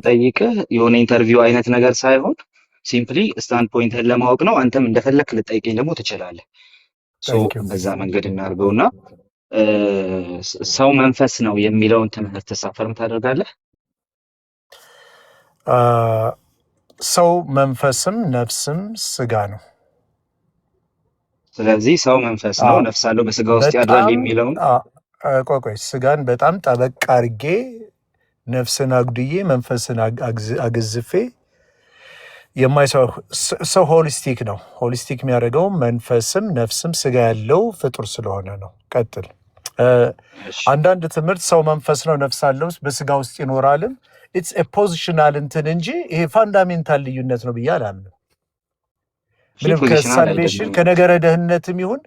የምጠይቅህ የሆነ interview አይነት ነገር ሳይሆን simply standpoint ህን ለማወቅ ነው። አንተም እንደፈለክ ልጠይቀኝ ደግሞ ትችላለህ። So Thank you. በዛ መንገድ እናድርገውና ሰው መንፈስ ነው የሚለውን ትምህርት affirm ታደርጋለህ? ሰው መንፈስም ነፍስም ስጋ ነው። ስለዚህ ሰው መንፈስ ነው፣ ነፍስ አለው፣ በስጋ ውስጥ ያድራል በጣም የሚለውን ቆይ ቆይ፣ ስጋን በጣም ጠበቅ አርጌ፣ ነፍስን አጉድዬ፣ መንፈስን አግዝፌ የማይሰው ሰው holistic ነው። Holistic የሚያደርገው መንፈስም ነፍስም ስጋ ያለው ፍጡር ስለሆነ ነው። ቀጥል። አንዳንድ ትምህርት ሰው መንፈስ ነው፣ ነፍስ አለው፣ በስጋ ውስጥ ይኖራልም it's positional እንትን እንጂ ይሄ fundamental ልዩነት ነው ብዬ አላምንም። ምንም positional ከ salvation አይደለም። ከነገረ ደህንነትም ይሁን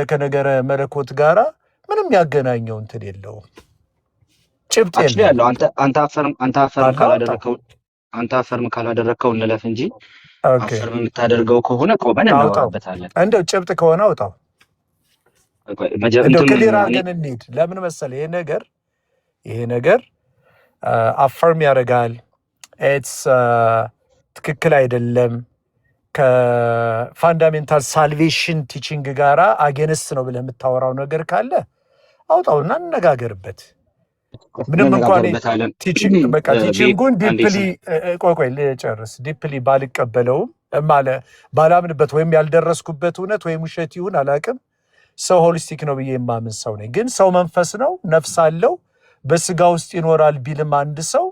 ከነገረ መለኮት ጋራ ምንም ያገናኘው እንትን የለውም፣ ጭብጥ Actually የለውም። ያለው አንተ affirm ካለው አውጣው። ካላደረከው፣ አንተ affirm ካላደረከው እንለፍ እንጂ affirm የምታደርገው ከሆነ ቆመን አውጣው። እናወራበታለን። እንደው ጭብጥ ከሆነ አውጣው። ቆይ፣ እንደው እንትኑን clear እኔ አድርገን እንሂድ። ለምን መሰለህ፣ ይሄ ነገር affirm ያደርጋል፣ it's ትክክል አይደለም፣ ከ fundamental salvation teaching ጋራ against ነው ብለህ የምታወራው ነገር ካለ አውጣውና እንነጋገርበት። ምንም እንኳን እንነጋገርበታለን። Teaching በቃ teaching ኡን አንዴ deeply፣ ቆይ ቆይ ልጨርስ። Deeply ባልቀበለውም ማለ ባላምንበት ወይም ያልደረስኩበት እውነት ወይም ውሸት ይሁን አላቅም፣ ሰው holistic ነው ብዬ የማምን ሰው ነኝ። ግን ሰው መንፈስ ነው፣ ነፍስ አለው፣ በስጋ ውስጥ ይኖራል ቢልም አንድ ሰው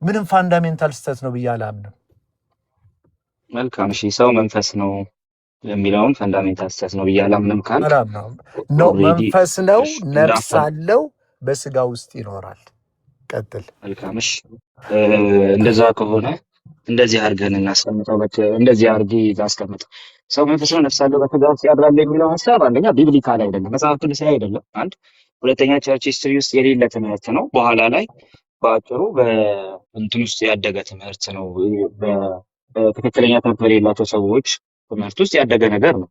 ምንም fundamental ስህተት ነው ብዬ አላምንም። መልካም፣ እሺ፣ ሰው መንፈስ ነው የሚለውን fundamental ስህተት ነው ብዬ አላምንም ካልክ አላምነውም። No already መንፈስ ነው፣ እሺ ነፍስ እንደ affirm አለው፣ በስጋ ውስጥ ይኖራል። ቀጥል። መልካም፣ እሺ፣ እንደዛ ከሆነ እንደዚህ አድርገን እናስቀምጠው። እንደዚህ አድርጌ ላስቀምጥ። ሰው መንፈስ ነው፣ ነፍስ አለው፣ በስጋ ውስጥ ያድራል የሚለው ሀሳብ አንደኛ biblical አይደለም፣ መጽሐፍ ቅዱሳዊ አይደለም። አንድ፣ ሁለተኛ church history ውስጥ የሌለ ትምህርት ነው። በኋላ ላይ በአጭሩ በእንትን ውስጥ ያደገ ትምህርት ነው። በትክክለኛ ትምህርት በሌላቸው ሰዎች ትምህርት ውስጥ ያደገ ነገር ነው።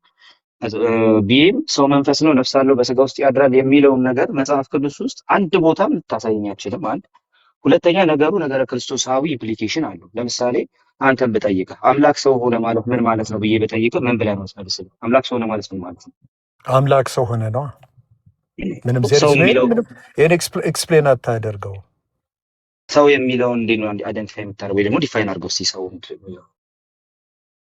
ቢም ሰው መንፈስ ነው፣ ነፍስ አለው፣ በስጋ ውስጥ ያድራል የሚለውን ነገር መጽሐፍ ቅዱስ ውስጥ አንድ ቦታም ልታሳየኝ አትችልም። አንድ፣ ሁለተኛ ነገሩ ነገረ ክርስቶሳዊ implication አለው። ለምሳሌ አንተን ብጠይቅህ አምላክ ሰው ሆነ ማለት ምን ማለት ነው ብዬ ብጠይቅህ ምን ብለህ ነው የምትመልስልኝ? አምላክ ሰው ሆነ ማለት ምን ማለት ነው? አምላክ ሰው ሆነ ነው። ምንም ሰው there is የሚለው ምንም ይህን explain አታደርገው። ሰው የሚለውን እንዴት ነው identify የምታደርገው ወይ ደግሞ define አድርገው እስኪ ሰው የሚለው?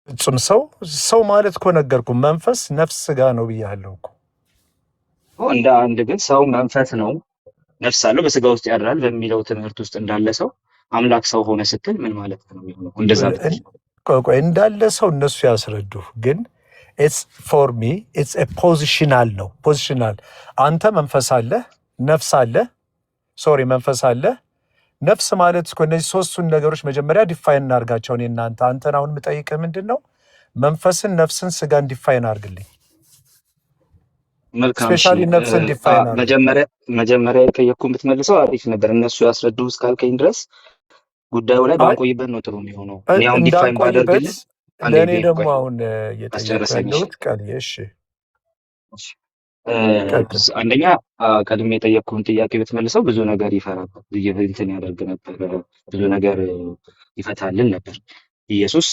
ፍጹም ሰው፣ ሰው ማለት እኮ ነገርኩህ፣ መንፈስ፣ ነፍስ፣ ስጋ ነው ብያለሁ እኮ። እንደ አንድ ግን ሰው መንፈስ ነው፣ ነፍስ አለው፣ በስጋ ውስጥ ያድራል በሚለው ትምህርት ውስጥ እንዳለ ሰው አምላክ ሰው ሆነ ስትል ምን ማለት ነው የሚሆነው? እንደዛ ብትል ቆይ ቆይ፣ እንዳለ ሰው እነሱ ያስረዱ። ግን it's for me it's positional ነው። Positional አንተ መንፈስ አለ፣ ነፍስ አለ፣ sorry፣ መንፈስ አለ። ነፍስ ማለት እኮ እነዚህ ሶስቱን ነገሮች መጀመሪያ define እናርጋቸው። እኔ እናንተ አንተን አሁን የምጠይቅህ ምንድን ነው? መንፈስን፣ ነፍስን፣ ስጋን define አርግልኝ። መልካም፣ እሺ። Specially ነፍስን define አርግ። መጀመሪያ የጠየቅኩህን ብትመልሰው አሪፍ ነበር። እነሱ ያስረዱ እስካልከኝ ድረስ ጉዳዩ ላይ አይ ባንቆይበት ነው ጥሩ የሚሆነው። እኔ አሁን define እንዳንቆይበት ባደርግልህ አንዴ ለእኔ ቤ ደግሞ ቆይ አሁን እየጠየቅኩ አስጨርሰኝ። እሺ። ያለሁት ቃል፣ እሺ። እሺ። ቀጥል። አንደኛ ቀድሜ የጠየቅኩህን ጥያቄ ብትመልሰው ብዙ ነገር ይፈራል እንትን ያደርግ ነበር፣ ብዙ ነገር ይፈታልን ነበር። ኢየሱስ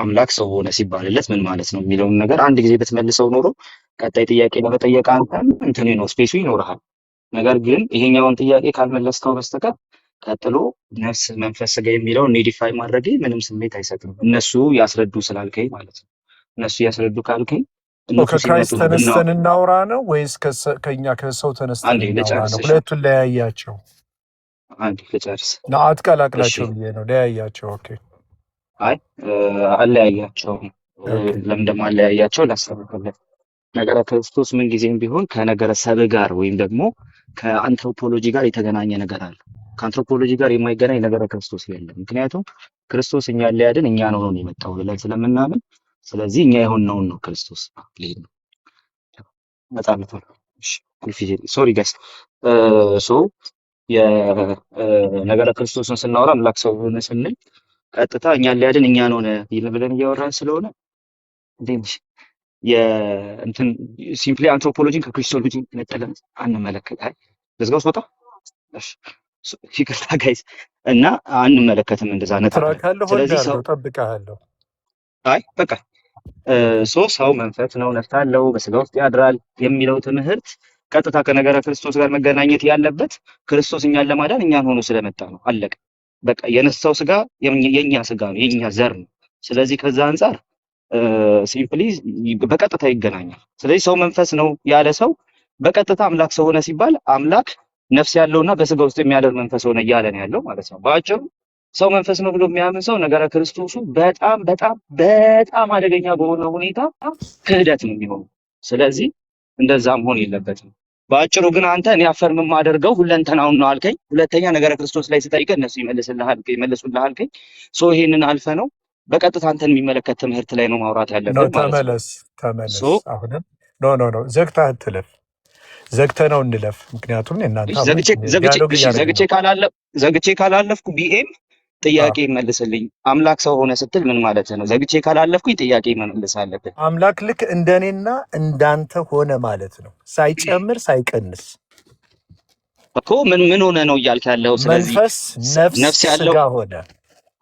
አምላክ ሰው ሆነ ሲባልለት ምን ማለት ነው የሚለውን ነገር አንድ ጊዜ ብትመልሰው ኖሮ ቀጣይ ጥያቄ ለመጠየቅ አንተም እንትኑ ነው space ኡ ይኖርሃል። ነገር ግን ይሄኛውን ጥያቄ ካልመለስከው በስተቀር ቀጥሎ ነፍስ፣ መንፈስ፣ ስጋ የሚለውን እኔ define ማድረጌ ምንም ስሜት አይሰጥም። እነሱ ያስረዱ ስላልከኝ ማለት ነው። እነሱ ያስረዱ ካልከኝ እነሱ ሲመጡ ከ Christ ነው ብናወራ። ተነስተን እናውራ ነው ወይስ ከኛ ከሰው ተነስተን አንዴ እናውራ ልጨርስ። ነው? እሺ። ሁለቱን ለያያቸው። አንዴ ልጨርስ። ነው እሺ። አትቀላቅላቸው ብዬ ነው። ለያያቸው። Okay. አይ፣ አለያያቸውም። Okay. ለምን ደግሞ አለያያቸው ላስተካክልህ። ነገረ ክርስቶስ ምንጊዜም ቢሆን ከነገረ ሰብእ ጋር ወይም ደግሞ ከአንትሮፖሎጂ ጋር የተገናኘ ነገር አለ። ከአንትሮፖሎጂ ጋር የማይገናኝ ነገረ ክርስቶስ የለም። ምክንያቱም ክርስቶስ እኛን ሊያድን እኛን ሆኖ ነው የመጣው ብለን ስለምናምን፣ ስለዚህ እኛ የሆንነውን ነው ክርስቶስ ሊሄድ ነው። እመጣለሁ። እሺ፣ ቁልፍ ይዤ፣ sorry guys። So የነገረ ክርስቶስን ስናወራ አምላክ ሰው ሆነ ስንል ቀጥታ እኛን ሊያድን እኛን ሆነ ብለን እያወራን ስለሆነ እንዴት ነሽ? የእንትን simply anthropology ን ከ Christology ነጥለን አንመለከት። አይ ልዝጋው ስወጣ። እሺ። ይቅርታ guys፣ እና አንመለከትም እንደዛ ስራ ነጣጥለን። ካለ hold ስለዚህ ሰው አድርገው፣ ጠብቀሃለሁ። አይ በቃ so ሰው መንፈስ ነው፣ ነፍስ አለው፣ በስጋ ውስጥ ያድራል የሚለው ትምህርት ቀጥታ ከነገረ ክርስቶስ ጋር መገናኘት ያለበት ክርስቶስ እኛን ለማዳን እኛን ሆኖ ስለመጣ ነው። አለቀ። በቃ የነሳው ስጋ የኛ ስጋ ነው፣ የኛ ዘር ነው። ስለዚህ ከዛ አንጻር simply በቀጥታ ይገናኛል። ስለዚህ ሰው መንፈስ ነው ያለ ሰው በቀጥታ አምላክ ሰው ሆነ ሲባል አምላክ ነፍስ ያለውና በስጋ ውስጥ የሚያደር መንፈስ ሆነ እያለ ነው ያለው ማለት ነው። በአጭሩ ሰው መንፈስ ነው ብሎ የሚያምን ሰው ነገረ ክርስቶሱ በጣም በጣም በጣም አደገኛ በሆነ ሁኔታ ክህደት ነው የሚሆነው። ስለዚህ እንደዛ መሆን የለበትም። በአጭሩ ግን አንተ እኔ affirm የማደርገው ሁለንተናውን ነው አልከኝ። ሁለተኛ ነገረ ክርስቶስ ላይ ስጠይቅህ እነሱ ይመልሱልሃል አልከኝ። So ይሄንን አልፈ ነው በቀጥታ አንተን የሚመለከት ትምህርት ላይ ነው ማውራት No ያለብን ማለት ነው። ተመለስ So ተመለስ። አሁንም no, no, no፣ ዘግተህ አትለፍ። ዘግተህ ነው እንለፍ። ምክንያቱም እናንተ አሁን ዘግቼ ዘግቼ dialogue እሺ እያደረግን ዘግቼ ነው። ዘግቼ ካላለፍኩ ቢኤም ጥያቄ መልስልኝ። አምላክ ሰው ሆነ ስትል ምን ማለት ነው? ዘግቼ ካላለፍኩኝ ጥያቄ መመለስ አለብን። አምላክ ልክ እንደኔና እንዳንተ ሆነ ማለት ነው፣ ሳይጨምር ሳይቀንስ። እኮ ምን ምን ሆነ ነው እያልክ ያለው? ስለዚህ መንፈስ፣ ነፍስ፣ ነፍስ ያለው ስጋ ሆነ።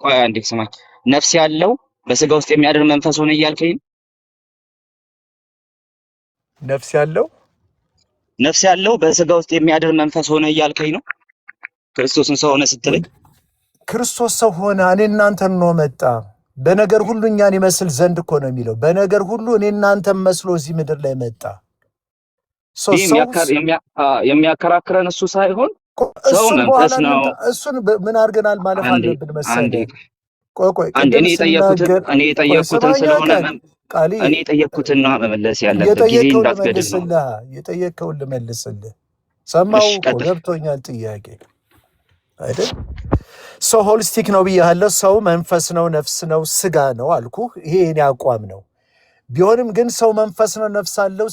ቆይ አንዴ ስማኝ። ነፍስ ያለው በስጋ ውስጥ የሚያድር መንፈስ ሆነ እያልከኝ ነው? ነፍስ ያለው ነፍስ ያለው በስጋ ውስጥ የሚያድር መንፈስ ሆነ እያልከኝ ነው? ክርስቶስን ሰው ሆነ ስትለኝ ክርስቶስ ሰው ሆነ፣ እኔ እናንተን ነው መጣ። በነገር ሁሉ እኛን ይመስል ዘንድ እኮ ነው የሚለው። በነገር ሁሉ እኔ እናንተን መስሎ እዚህ ምድር ላይ መጣ። So ይህ ሰው የሚያከራክረን እሱ ሳይሆን ሰው እሱን በኋላ መንፈስ ነው። እሱን ምን አድርገናል ማለፍ አንዴ አለብን አንዴ መሰለህ። ቆይ ቆይ፣ አንዴ ቅድም እኔ የጠየኩትን ስናገር እኔ ቆይ የጠየኩትን ስማኛ ስለሆነ ቃል ቃልዬ እኔ የጠየኩትን ነው መመለስ ያለብህ። ጊዜ የጠየቅከውን እንዳትገድል ነው። ልመልስልህ፣ የጠየቅከውን ልመልስልህ። ሰማው እሺ እኮ ቀጥል። ገብቶኛል ጥያቄ አይደል? ሰው holistic ነው ብያለሁ። ሰው መንፈስ ነው፣ ነፍስ ነው፣ ስጋ ነው አልኩ። ይሄ የኔ አቋም ነው። ቢሆንም ግን ሰው መንፈስ ነው፣ ነፍስ አለው፣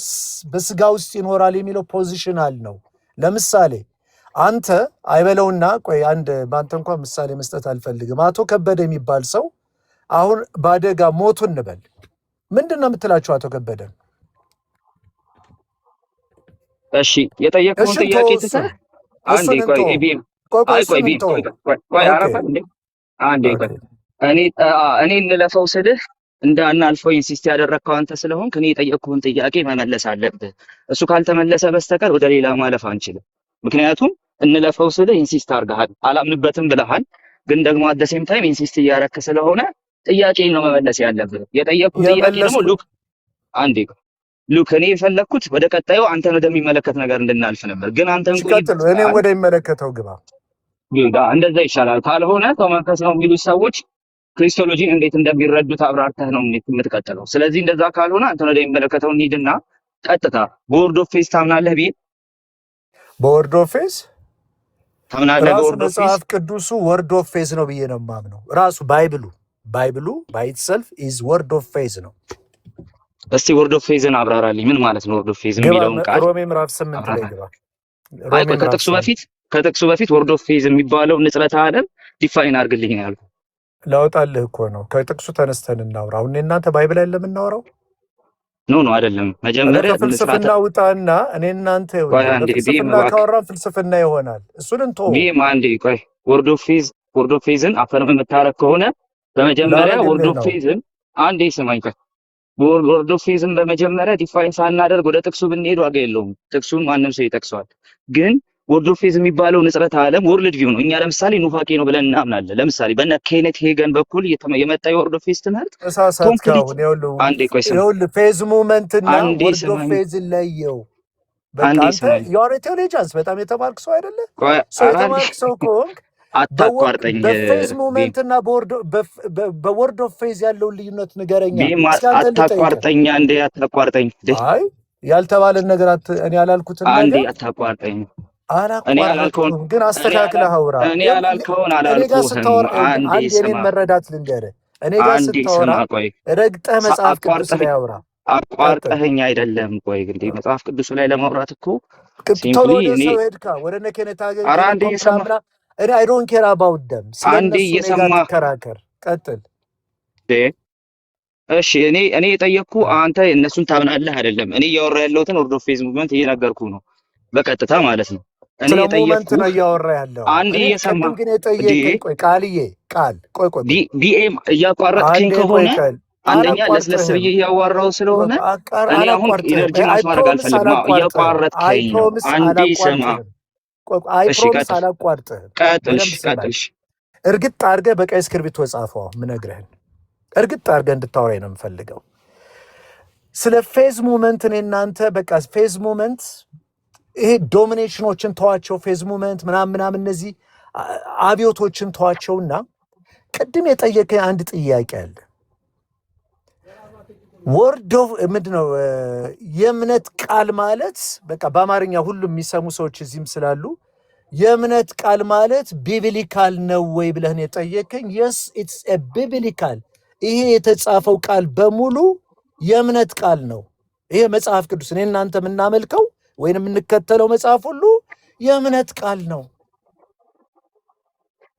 በስጋ ውስጥ ይኖራል የሚለው positional ነው። ለምሳሌ አንተ አይበለውና ቆይ አንድ በአንተ እንኳን ምሳሌ መስጠት አልፈልግም። አቶ ከበደ የሚባል ሰው አሁን በአደጋ ሞቱ እንበል፣ ምንድን ነው የምትላቸው አቶ ከበደ? እሺ የጠየቅከውን እሺ ጥያቄ እንተወው፣ ትተህ እሱን አንዴ እሱን ቆይ እንተወው። ኤቢኤም ቆይ ቆይ አይ ቆይ እሱን ቢኤም ቆይ እንተወው። ቆይ ቆይ okay ኧረ ቆይ እንዴ አንዴ ቆይ okay እኔ እኔ እንለፈው ስልህ እንዳናልፈው insist ያደረግከው አንተ ስለሆንክ እኔ የጠየቅኩህን ጥያቄ መመለስ አለብህ። እሱ ካልተመለሰ በስተቀር ወደ ሌላ ማለፍ አንችልም። ምክንያቱም እንለፈው ስልህ insist አድርገሃል፣ አላምንበትም ብለሃል። ግን ደግሞ at the same time insist እያረክ ስለሆነ ጥያቄ ነው መመለስ ያለብህ። የጠየቅኩህ ጥያቄ ደግሞ የመለስኩ look አንዴ ቆይ look እኔ የፈለግኩት ወደ ቀጣዩ አንተን ወደሚመለከት ነገር እንድናልፍ ነበር። ግን አንተን እሺ ቀጥሉ። እኔም ወደሚመለከተው ግባ። እንደዛ ይሻላል። ካልሆነ ሰው መንፈስ ነው የሚሉት ሰዎች Christology ን እንዴት እንደሚረዱት አብራርተህ ነው የምትቀጥለው። ስለዚህ እንደዛ ካልሆነ አንተን ወደሚመለከተው እንሂድና ቀጥታ በ word of faith ታምናለህ ብዬ በ word of faith ታምናለህ? ራሱ በ word of faith መጽሐፍ ቅዱሱ word of faith ነው ብዬ ነው የማምነው። ራሱ Bible ኡ by itself is word of faith ነው። እስቲ word of faith ን አብራራልኝ። ምን ማለት ነው word of faith ግባ፣ የሚለውን ቃል ሮሜ ምዕራፍ 8 ላይ አብራራ። ግባ። አይ ሮሜ ቆይ ምዕራፍ ከጥቅሱ 8 በፊት ከጥቅሱ በፊት word of faith የሚባለው ንጽረተ ዓለም define አድርግልኝ ነው ያልኩህ። ላወጣልህ እኮ ነው። ከጥቅሱ ተነስተን እናውራ። አሁን እናንተ Bible ላይ ለምናወራው No, no አይደለም። እኔ መጀመሪያ ንጽረተ ከፍልስፍና ውጣና እኔ እናንተ ቆይ ይኸውልህ አንዴ ቢም በፍልስፍና እባክህ ካወራን ፍልስፍና ይሆናል። እሱን እንተወው። ቢም አንዴ ቆይ word of faith word of faith ን affirm የምታረግ ከሆነ በመጀመሪያ word ላረግልህ of ነው። faith ን አንዴ ስማኝ ቆይ word of faith ን በመጀመሪያ define ሳናደርግ ወደ ጥቅሱ ብንሄድ ዋጋ የለውም። ጥቅሱን ማንም ሰው ይጠቅሰዋል። ግን word of faith የሚባለው ንጽረተ ዓለም world view ነው። እኛ ለምሳሌ ኑፋቄ ነው ብለን እናምናለን። ለምሳሌ በነ ኬኔት ሄገን በኩል የመጣ የ word of faith ትምህርት ተሳሳትክ። complete አሁን ይኸውልህ አንዴ ቆይ ስማ ይኸውልህ faith movement እና አንዴ word of ስማኝ faith ለየው። በቃ አንዴ አንተ ስማኝ you're theologians በጣም የተማርክ ሰው አይደለ? ቆይ ሰው ኧረ አንዴ የተማርክ ሰው ከሆንክ አታቋርጠኝ በ faith ቢም movement እና በ word of faith ያለውን ልዩነት ንገረኛ። ቢም እስኪ አንተን ልጠይቅህ። አታቋርጠኝ። አንዴ አታቋርጠኝ። አይ ያልተባለን ነገር እኔ ያላልኩትን አንዴ ነገር አታቋርጠኝ። እኔ ያላልከውን አላቋረጥኩም፣ ግን እኔ አስተካክለህ አውራ። እኔ ያላልከውን እኔ ጋር አላልኩህም። ስታወራ ይኸውልህ፣ አንዴ አንድ የኔን ስማ መረዳት ልንገርህ። እኔ ጋር አንዴ ስታወራ ስማ ቆይ ረግጠህ መጽሐፍ ቅዱስ አቋርጠህ ላይ አውራ። ቀጥል። አቋርጠኸኝ አይደለም። ቆይ እንዴ መጽሐፍ ቅዱሱ ላይ ለማውራት እኮ ቶሎ simply ወደ እኔ ሰው ሄድካ፣ ወደ እነ ኬኔት ኧረ ኬኔት አንዴ እየሰማ ምናምን። እኔ I don't care about them። ስለ አንዴ እነሱ እኔ ጋር እየሰማ አትከራከር። ቀጥል። እሺ እኔ የጠየቅኩ አንተ እነሱን ታምናለህ አይደለም። እኔ እያወራ ያለሁትን word of faith movement እየነገርኩ ነው በቀጥታ ማለት ነው። እኔ ስለ movement የጠየቅኩህ ነው እያወራ ያለው። አንዴ እኔ እየሰማ ቅድም ግን እንዴ የጠየቀኝ፣ ቆይ ቃልዬ፣ ቃል፣ ቆይ ቆይ ቆይ ቢኤም እያቋረጥከኝ አንዴ ቆይ ከሆነ ቃል አንደኛ ለስለስ አላቋርጥህም። ብዬ እያዋራው ስለሆነ እኔ አሁን አላቋርጥህም። energy I loss ማድረግ promise አልፈልግም። አዎ አላቋርጥህም። አይ እያቋረጥከኝ ነው። promise አንዴ ስማ። አላቋርጥህም። ቆይ I እሺ promise ቀጥል አላቋርጥህም። ቀጥል። እሺ በደንብ ስማኝ። ቀጥል። እሺ እርግጥ አድርገህ በቀይ እስክርቢቶ ጻፈው። ምነግርህን እርግጥ አድርገህ እንድታወራኝ ነው የምፈልገው። ስለ faith movement እኔ እናንተ በቃ faith movement ይሄ denomination ኦችን ተዋቸው፣ faith movement ምናምን ምናምን እነዚህ አብዮቶችን ተዋቸውና ቅድም የጠየቀኝ አንድ ጥያቄ አለ። Word of ምንድን ነው የእምነት ቃል ማለት? በቃ በአማርኛ ሁሉም የሚሰሙ ሰዎች እዚህም ስላሉ የእምነት ቃል ማለት biblical ነው ወይ ብለህ ነው የጠየቀኝ። Yes, it's biblical። ይሄ የተጻፈው ቃል በሙሉ የእምነት ቃል ነው። ይሄ መጽሐፍ ቅዱስ እኔ እናንተ የምናመልከው ወይም የምንከተለው መጽሐፍ ሁሉ የእምነት ቃል ነው።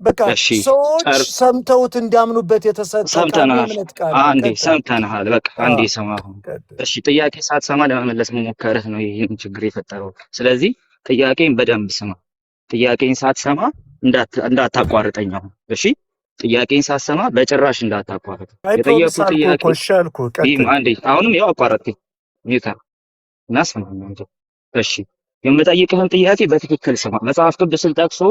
በቃ እሺ ሰዎች ጨር ሰምተውት እንዲያምኑበት የተሰጠ ቃል ሰምተናል። የእምነት ቃል ነው። አንዴ ቀጥል። ሰምተንሃል። በቃ አንዴ ስማ። አሁን ቀጥል። እሺ ጥያቄ ሳትሰማ ለመመለስ መሞከርህ ነው ይህን ችግር የፈጠረው። ስለዚህ ጥያቄን በደንብ ስማ። ጥያቄን ሳትሰማ እንዳታቋርጠኝ አሁን። እሺ ጥያቄን ሳትሰማ በጭራሽ እንዳታቋርጥ። I promise የጠየኩህ አልኩህ ጥያቄ እኮ፣ እሺ አልኩህ። ቢም ቀጥል። አንዴ፣ አሁንም ያው አቋረጥከኝ። Mute እና ስማኝ አንተ። እሺ የምጠይቅህን ጥያቄ በትክክል ስማ። መጽሐፍ ቅዱስን ጠቅሶ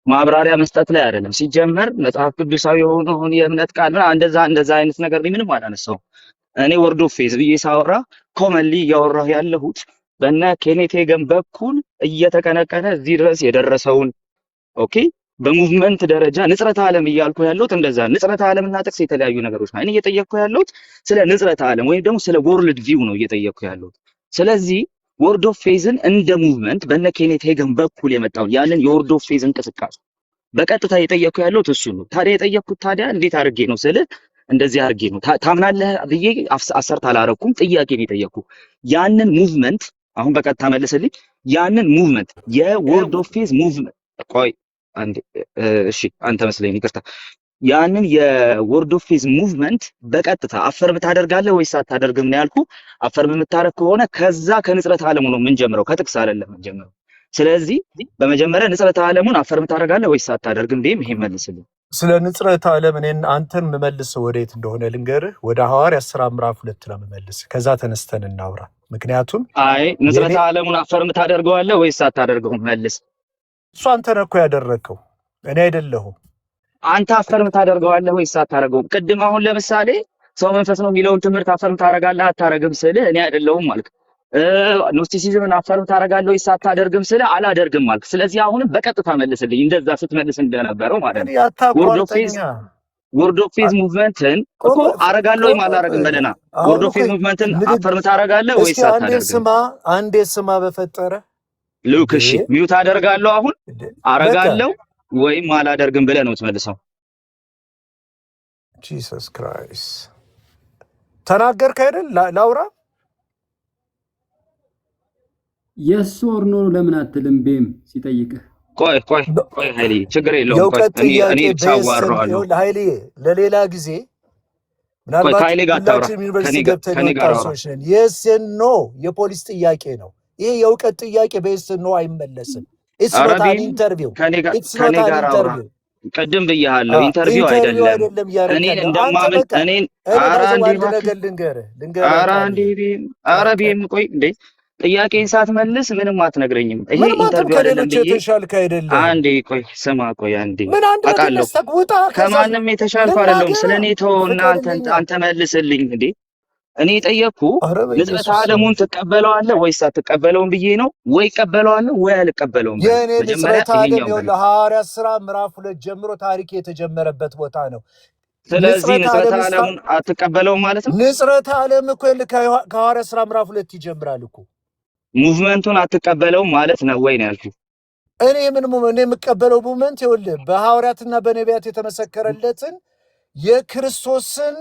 ማብራሪያ መስጠት ላይ አይደለም። ሲጀመር መጽሐፍ ቅዱሳዊ የሆነውን የእምነት ቃል ምናምን እንደዛ እንደዛ አይነት ነገር ላይ ምንም አላነሳውም። እኔ word of faith ብዬ ሳወራ commonly እያወራሁ ያለሁት በነ ኬኔት ሄገን በኩል እየተቀነቀነ እዚህ ድረስ የደረሰውን፣ okay፣ በ movement ደረጃ ንጽረተ ዓለም እያልኩ ያለሁት እንደዛ። ንጽረተ ዓለምና ጥቅስ የተለያዩ ነገሮች ናቸው። እኔ እየጠየቅኩ ያለሁት ስለ ንጽረተ ዓለም ወይም ደግሞ ስለ world view ነው እየጠየቅኩ ያለሁት። ስለዚህ word of faith ን እንደ movement በነ ኬኔት ሄገን በኩል የመጣውን ያንን የ word of faith እንቅስቃሴ በቀጥታ የጠየቅኩ ያለሁት እሱ ነው። ታዲያ የጠየቅኩት ታዲያ እንዴት አድርጌ ነው ስልህ እንደዚህ አድርጌ ነው። ታምናለህ ብዬ assert አላረኩም። ጥያቄ ነው የጠየቅኩ። ያንን movement አሁን በቀጥታ መልስልኝ። ያንን movement የ word of faith movement፣ ቆይ አንዴ፣ እሺ አንተ መስለኝ፣ ይቅርታ። ያንን የ word of faith movement በቀጥታ affirm ታደርጋለህ ወይስ አታደርግም ነው ያልኩ። Affirm የምታደርግ ከሆነ ከዛ ከንጽረተ ዓለሙ ነው የምንጀምረው፣ ከጥቅስ አይደለም የምንጀምረው። ስለዚህ በመጀመሪያ ንጽረተ ዓለሙን affirm ታደርጋለህ ወይስ አታደርግም? ቢም ይሄን መልስልኝ። ስለ ንጽረተ ዓለም እኔን አንተን የምመልሰው ወዴት እንደሆነ ልንገርህ። ወደ ሐዋርያት ሥራ ምዕራፍ 2 ነው የምመልስህ። ከዛ ተነስተን እናውራ። ምክንያቱም አይ የኔ ንጽረተ ዓለሙን affirm ታደርገዋለህ ወይስ አታደርገውም? መልስ። እሱ አንተ ነህ እኮ ያደረግከው፣ እኔ አይደለሁም። አንተ affirm ታደርገዋለህ ወይስ አታደርገውም? ቅድም አሁን ለምሳሌ ሰው መንፈስ ነው የሚለውን ትምህርት affirm ታደርጋለህ አታደርግም ስልህ እኔ አይደለሁም አልክ። Gnosticism ን affirm ታደርጋለህ ወይስ አታደርግም ስልህ አላደርግም አልክ። ስለዚህ አሁንም በቀጥታ መልስልኝ፣ እንደዛ ስትመልስ እንደነበረው ማለት እኔ ነው። Word of faith አታቋርጠኛ። Word of faith movement ን እኮ አረጋለሁ ወይም አላረግም በለና። አሁን Word of እኮ faith movement ን ንግግ affirm ታደርጋለህ እስኪ ወይስ አንዴ አታደርግም? ስማ፣ አንዴ ስማ በፈጠረ ልክ እንዴ እሺ፣ mute አደርጋለሁ አሁን። እንዴ፣ በቃ አረጋለሁ ወይም አላደርግም ብለህ ነው የምትመልሰው። Jesus Christ፣ ተናገርክ አይደል? ላውራ። Yes or no ለምን አትልም? ቤም ሲጠይቅህ ቆይ ቆይ ቆይ ኃይሌ ችግር የለውም። ቆይ የእውቀት እኔ ጥያቄ እኔ ብቻ በ yes አዋራዋለሁ። ይኸውልህ ኃይልዬ፣ ለሌላ ጊዜ ቆይ ምናልባት ከኃይሌ ጋር አታውራ፣ ሁላችንም ዩኒቨርሲቲ ከኔ ጋር ገብተን ከኔ ጋር የወጣን አውራ። ሰዎች ነን። Yes no የፖሊስ ጥያቄ ነው። ይሄ የእውቀት ጥያቄ በ yes no አይመለስም። It's ኧረ not an ቤም interview። ከኔ ጋር It's ከኔ not an ጋር አውራ። interview። ቅድም ብያለሁ፣ interview Interview አይደለም። አይደለም እያደረክ እኔን ያለው አንተ። እንደማምን በቃ እኔን እኔ ኧረ by the way አንዴ አንድ እባክህ ነገር ልንገርህ ልንገርህ ኧረ አንዴ ቃልዬ ቤም ኧረ ቆይ ቆይ ቤም ቆይ እንዴ፣ ጥያቄን ሳትመልስ ምንም አትነግረኝም። ይሄ ምንም አንተም interview አይደለም ከሌሎች ብዬ የተሻልክ አይደለህም። አንዴ ቆይ ስማ፣ ቆይ አንዴ ምን አንድ ነገር አውቃለሁ ነስተህ ውጣ። ከዛ ከማንም የተሻልኩ አይደለሁም። ልናገር ስለ እኔ ተወውና አንተ ፍቀድልኛ። አንተ መልስልኝ እንዴ። እኔ የጠየቅኩ ኧረ ንጽረተ በኢየሱስ ስም ዓለሙን ትቀበለዋለህ ወይስ አትቀበለውም ብዬ ነው። ወይ እቀበለዋለሁ ወይ አልቀበለውም በለኝ። የእኔ መጀመሪያ ንጽረተ ዓለም ይሄኛውን በለኝ። ይኸውልህ ሐዋርያት ሥራ ምዕራፍ 2 ጀምሮ ታሪክ የተጀመረበት ቦታ ነው። ስለዚህ ንጽረተ ንጽረተ ዓለም ዓለሙን አትቀበለውም ማለት ነው። ንጽረተ ዓለም እኮ ይኸውልህ ከሐዋርያት ሥራ ምዕራፍ 2 ይጀምራል እኮ። Movement ኡን አትቀበለውም ማለት ነው ወይ ነው ያልኩህ። እኔ ምን እኔ የምቀበለው movement ይኸውልህ በሐዋርያትና በነቢያት የተመሰከረለትን የክርስቶስን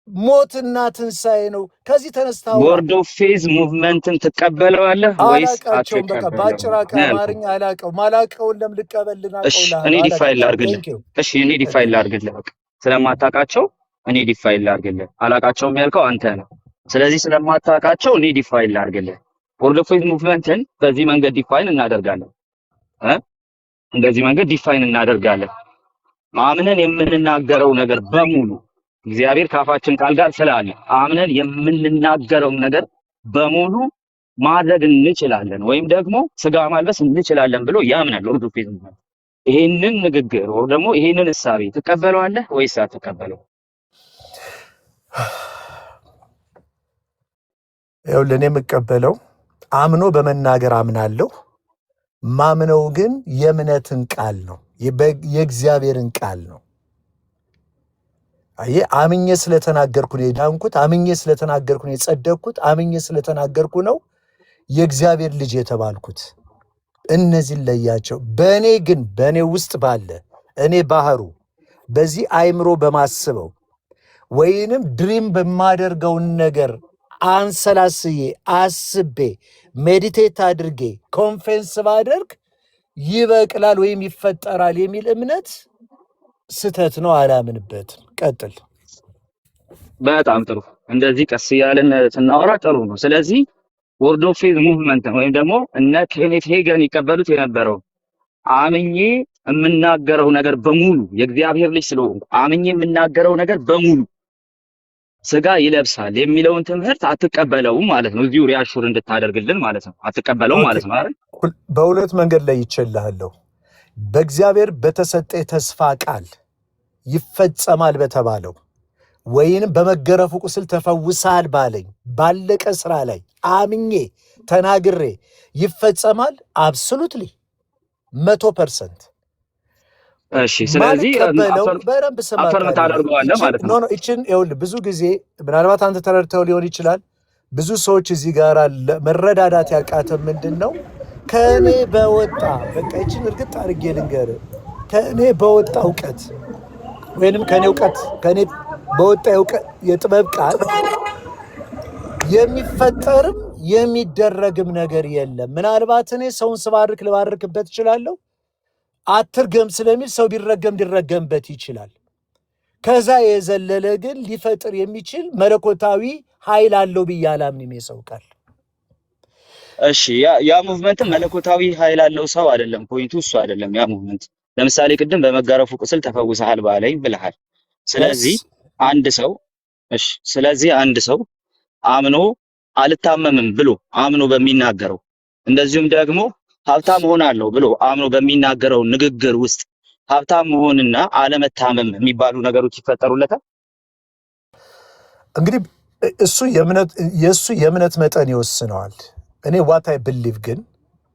ሞትና ትንሣኤ ነው። ከዚህ ተነስተህ አውራ። Word of faith movement ን ትቀበለዋለህ ወይስ አላቃቸውም። በቃ አትቀበለውም በአጭር ነው ያልኩህ። አማርኛ አላቀው ማላቀውን ለምን ልቀበል? እሺ ልናቀው እኔ define አላቃቸውም። ላድርግልህ። Thank you። እሺ እኔ define ላድርግልህ። በቃ ስለማታውቃቸው እኔ define ላድርግልህ። አላቃቸውም ያልከው አንተ ነው። ስለዚህ ስለማታውቃቸው እኔ define ላድርግልህ። Word of faith movement ን በዚህ መንገድ define እናደርጋለን። እ? እንደዚህ መንገድ define እናደርጋለን። አምነን የምንናገረው ነገር በሙሉ እግዚአብሔር ከአፋችን ቃል ጋር ስላለ አምነን የምንናገረው ነገር በሙሉ ማድረግ እንችላለን ወይም ደግሞ ስጋ ማልበስ እንችላለን ብሎ ያምናል Word of Faith። ይሄንን ንግግር ወይ ደግሞ ይሄንን እሳቤ ትቀበለዋለህ ወይስ አትቀበለው? ይኸውልህ እኔ የምቀበለው አምኖ በመናገር አምናለሁ። ማምነው ግን የእምነትን ቃል ነው፣ የእግዚአብሔርን ቃል ነው። አየህ፣ አምኜ ስለተናገርኩ ነው የዳንኩት። አምኜ ስለተናገርኩ ነው የጸደቅኩት። አምኜ ስለተናገርኩ ነው የእግዚአብሔር ልጅ የተባልኩት። እነዚህን ለያቸው። በእኔ ግን በእኔ ውስጥ ባለ እኔ ባህሩ በዚህ አይምሮ በማስበው ወይንም dream በማደርገውን ነገር አንሰላስዬ አስቤ meditate አድርጌ confess ባደርግ ይበቅላል ወይም ይፈጠራል የሚል እምነት ስህተት ነው፣ አላምንበትም። ቀጥል። በጣም ጥሩ። እንደዚህ ቀስ እያልን ስናወራ ጥሩ ነው። ስለዚህ Word of Faith movement ወይም ደግሞ እነ ኬኔት ሄገን ይቀበሉት የነበረው አምኜ የምናገረው ነገር በሙሉ የእግዚአብሔር ልጅ ስለሆንኩ አምኜ የምናገረው ነገር በሙሉ ስጋ ይለብሳል የሚለውን ትምህርት አትቀበለውም ማለት ነው። እዚሁ reassure እንድታደርግልን ማለት ነው። አትቀበለውም okay፣ ማለት ነው አይደል? በሁለት መንገድ ላይ ይችልሃለሁ። በእግዚአብሔር በተሰጠ የተስፋ ቃል ይፈጸማል በተባለው ወይንም በመገረፉ ቁስል ተፈውሳል ባለኝ ባለቀ ስራ ላይ አምኜ ተናግሬ ይፈጸማል። Absolutely 100%። እሺ። ስለዚህ ማልቀበለው በደንብ ስማ affirm ቃልዬ፣ ታደርገዋለህ ይችን ማለት no ነው። No ይችን ይኸውልህ፣ ብዙ ጊዜ ምናልባት አንተ ተረድተው ሊሆን ይችላል። ብዙ ሰዎች እዚህ ጋር መረዳዳት ያቃተ ምንድን ነው ከእኔ በወጣ በቃ ይችን እርግጥ አድርጌ ልንገርህ፣ ከእኔ በወጣ እውቀት ወይንም ከእኔ እውቀት ከእኔ በወጣ የጥበብ ቃል የሚፈጠርም የሚደረግም ነገር የለም። ምናልባት እኔ ሰውን ስባርክ ልባርክበት እችላለሁ። አትርገም ስለሚል ሰው ቢረገም ሊረገምበት ይችላል። ከዛ የዘለለ ግን ሊፈጥር የሚችል መለኮታዊ ኃይል አለው ብዬ አላምንም። የሰው ቃል እሺ ያ movement መለኮታዊ ኃይል አለው ሰው አይደለም። point ኡ እሱ አይደለም። ያ movement ለምሳሌ ቅድም በመገረፉ ቁስል ተፈውሰሃል ባለኝ ብለሃል። ስለዚህ አንድ ሰው እሺ፣ ስለዚህ አንድ ሰው አምኖ አልታመምም ብሎ አምኖ በሚናገረው እንደዚሁም ደግሞ ሀብታም እሆናለሁ ብሎ አምኖ በሚናገረው ንግግር ውስጥ ሀብታም መሆንና አለመታመም የሚባሉ ነገሮች ይፈጠሩለታል። እንግዲህ እሱ የእምነት የእሱ የእምነት መጠን ይወስነዋል። እኔ what I believe ግን